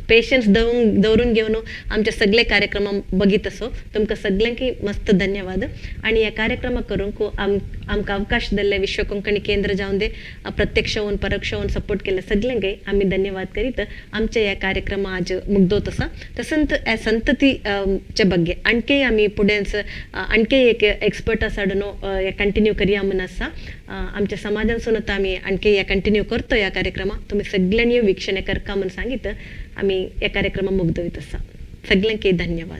पेशन्स दवरून घेवन आमचे सगळे कार्यक्रम बघीत असो, तुमकां सगळ्यांकय मस्त धन्यवाद. आनी ह्या कार्यक्रमा करूंक आमकां अवकाश दिल्ले विश्व कोंकणी केंद्र जावन दे, प्रत्यक्ष होवन परोक्ष होवन सपोर्ट केल्ले सगळ्यांकय आमी धन्यवाद करीत आमच्या ह्या कार्यक्रमा आज मुग्दोत आसा. तशेंच ह्या संतती चे ಬಗ್ಗೆ आणखी आमी फुडेंच आणखी एक एक्सपर्ट आसा न्हू कंटिन्यू करया म्हूण आसा. आमच्या समाजांसून आतां आमी आणखी ह्या कंटिन्यू करतो ह्या कार्यक्रमा, तुमी सगळ्यांनी वीक्षणे करका म्हूण सांगीत आमी ह्या कार्यक्रमा मुग्दवीत आसा. सगळ्यांकय धन्यवाद.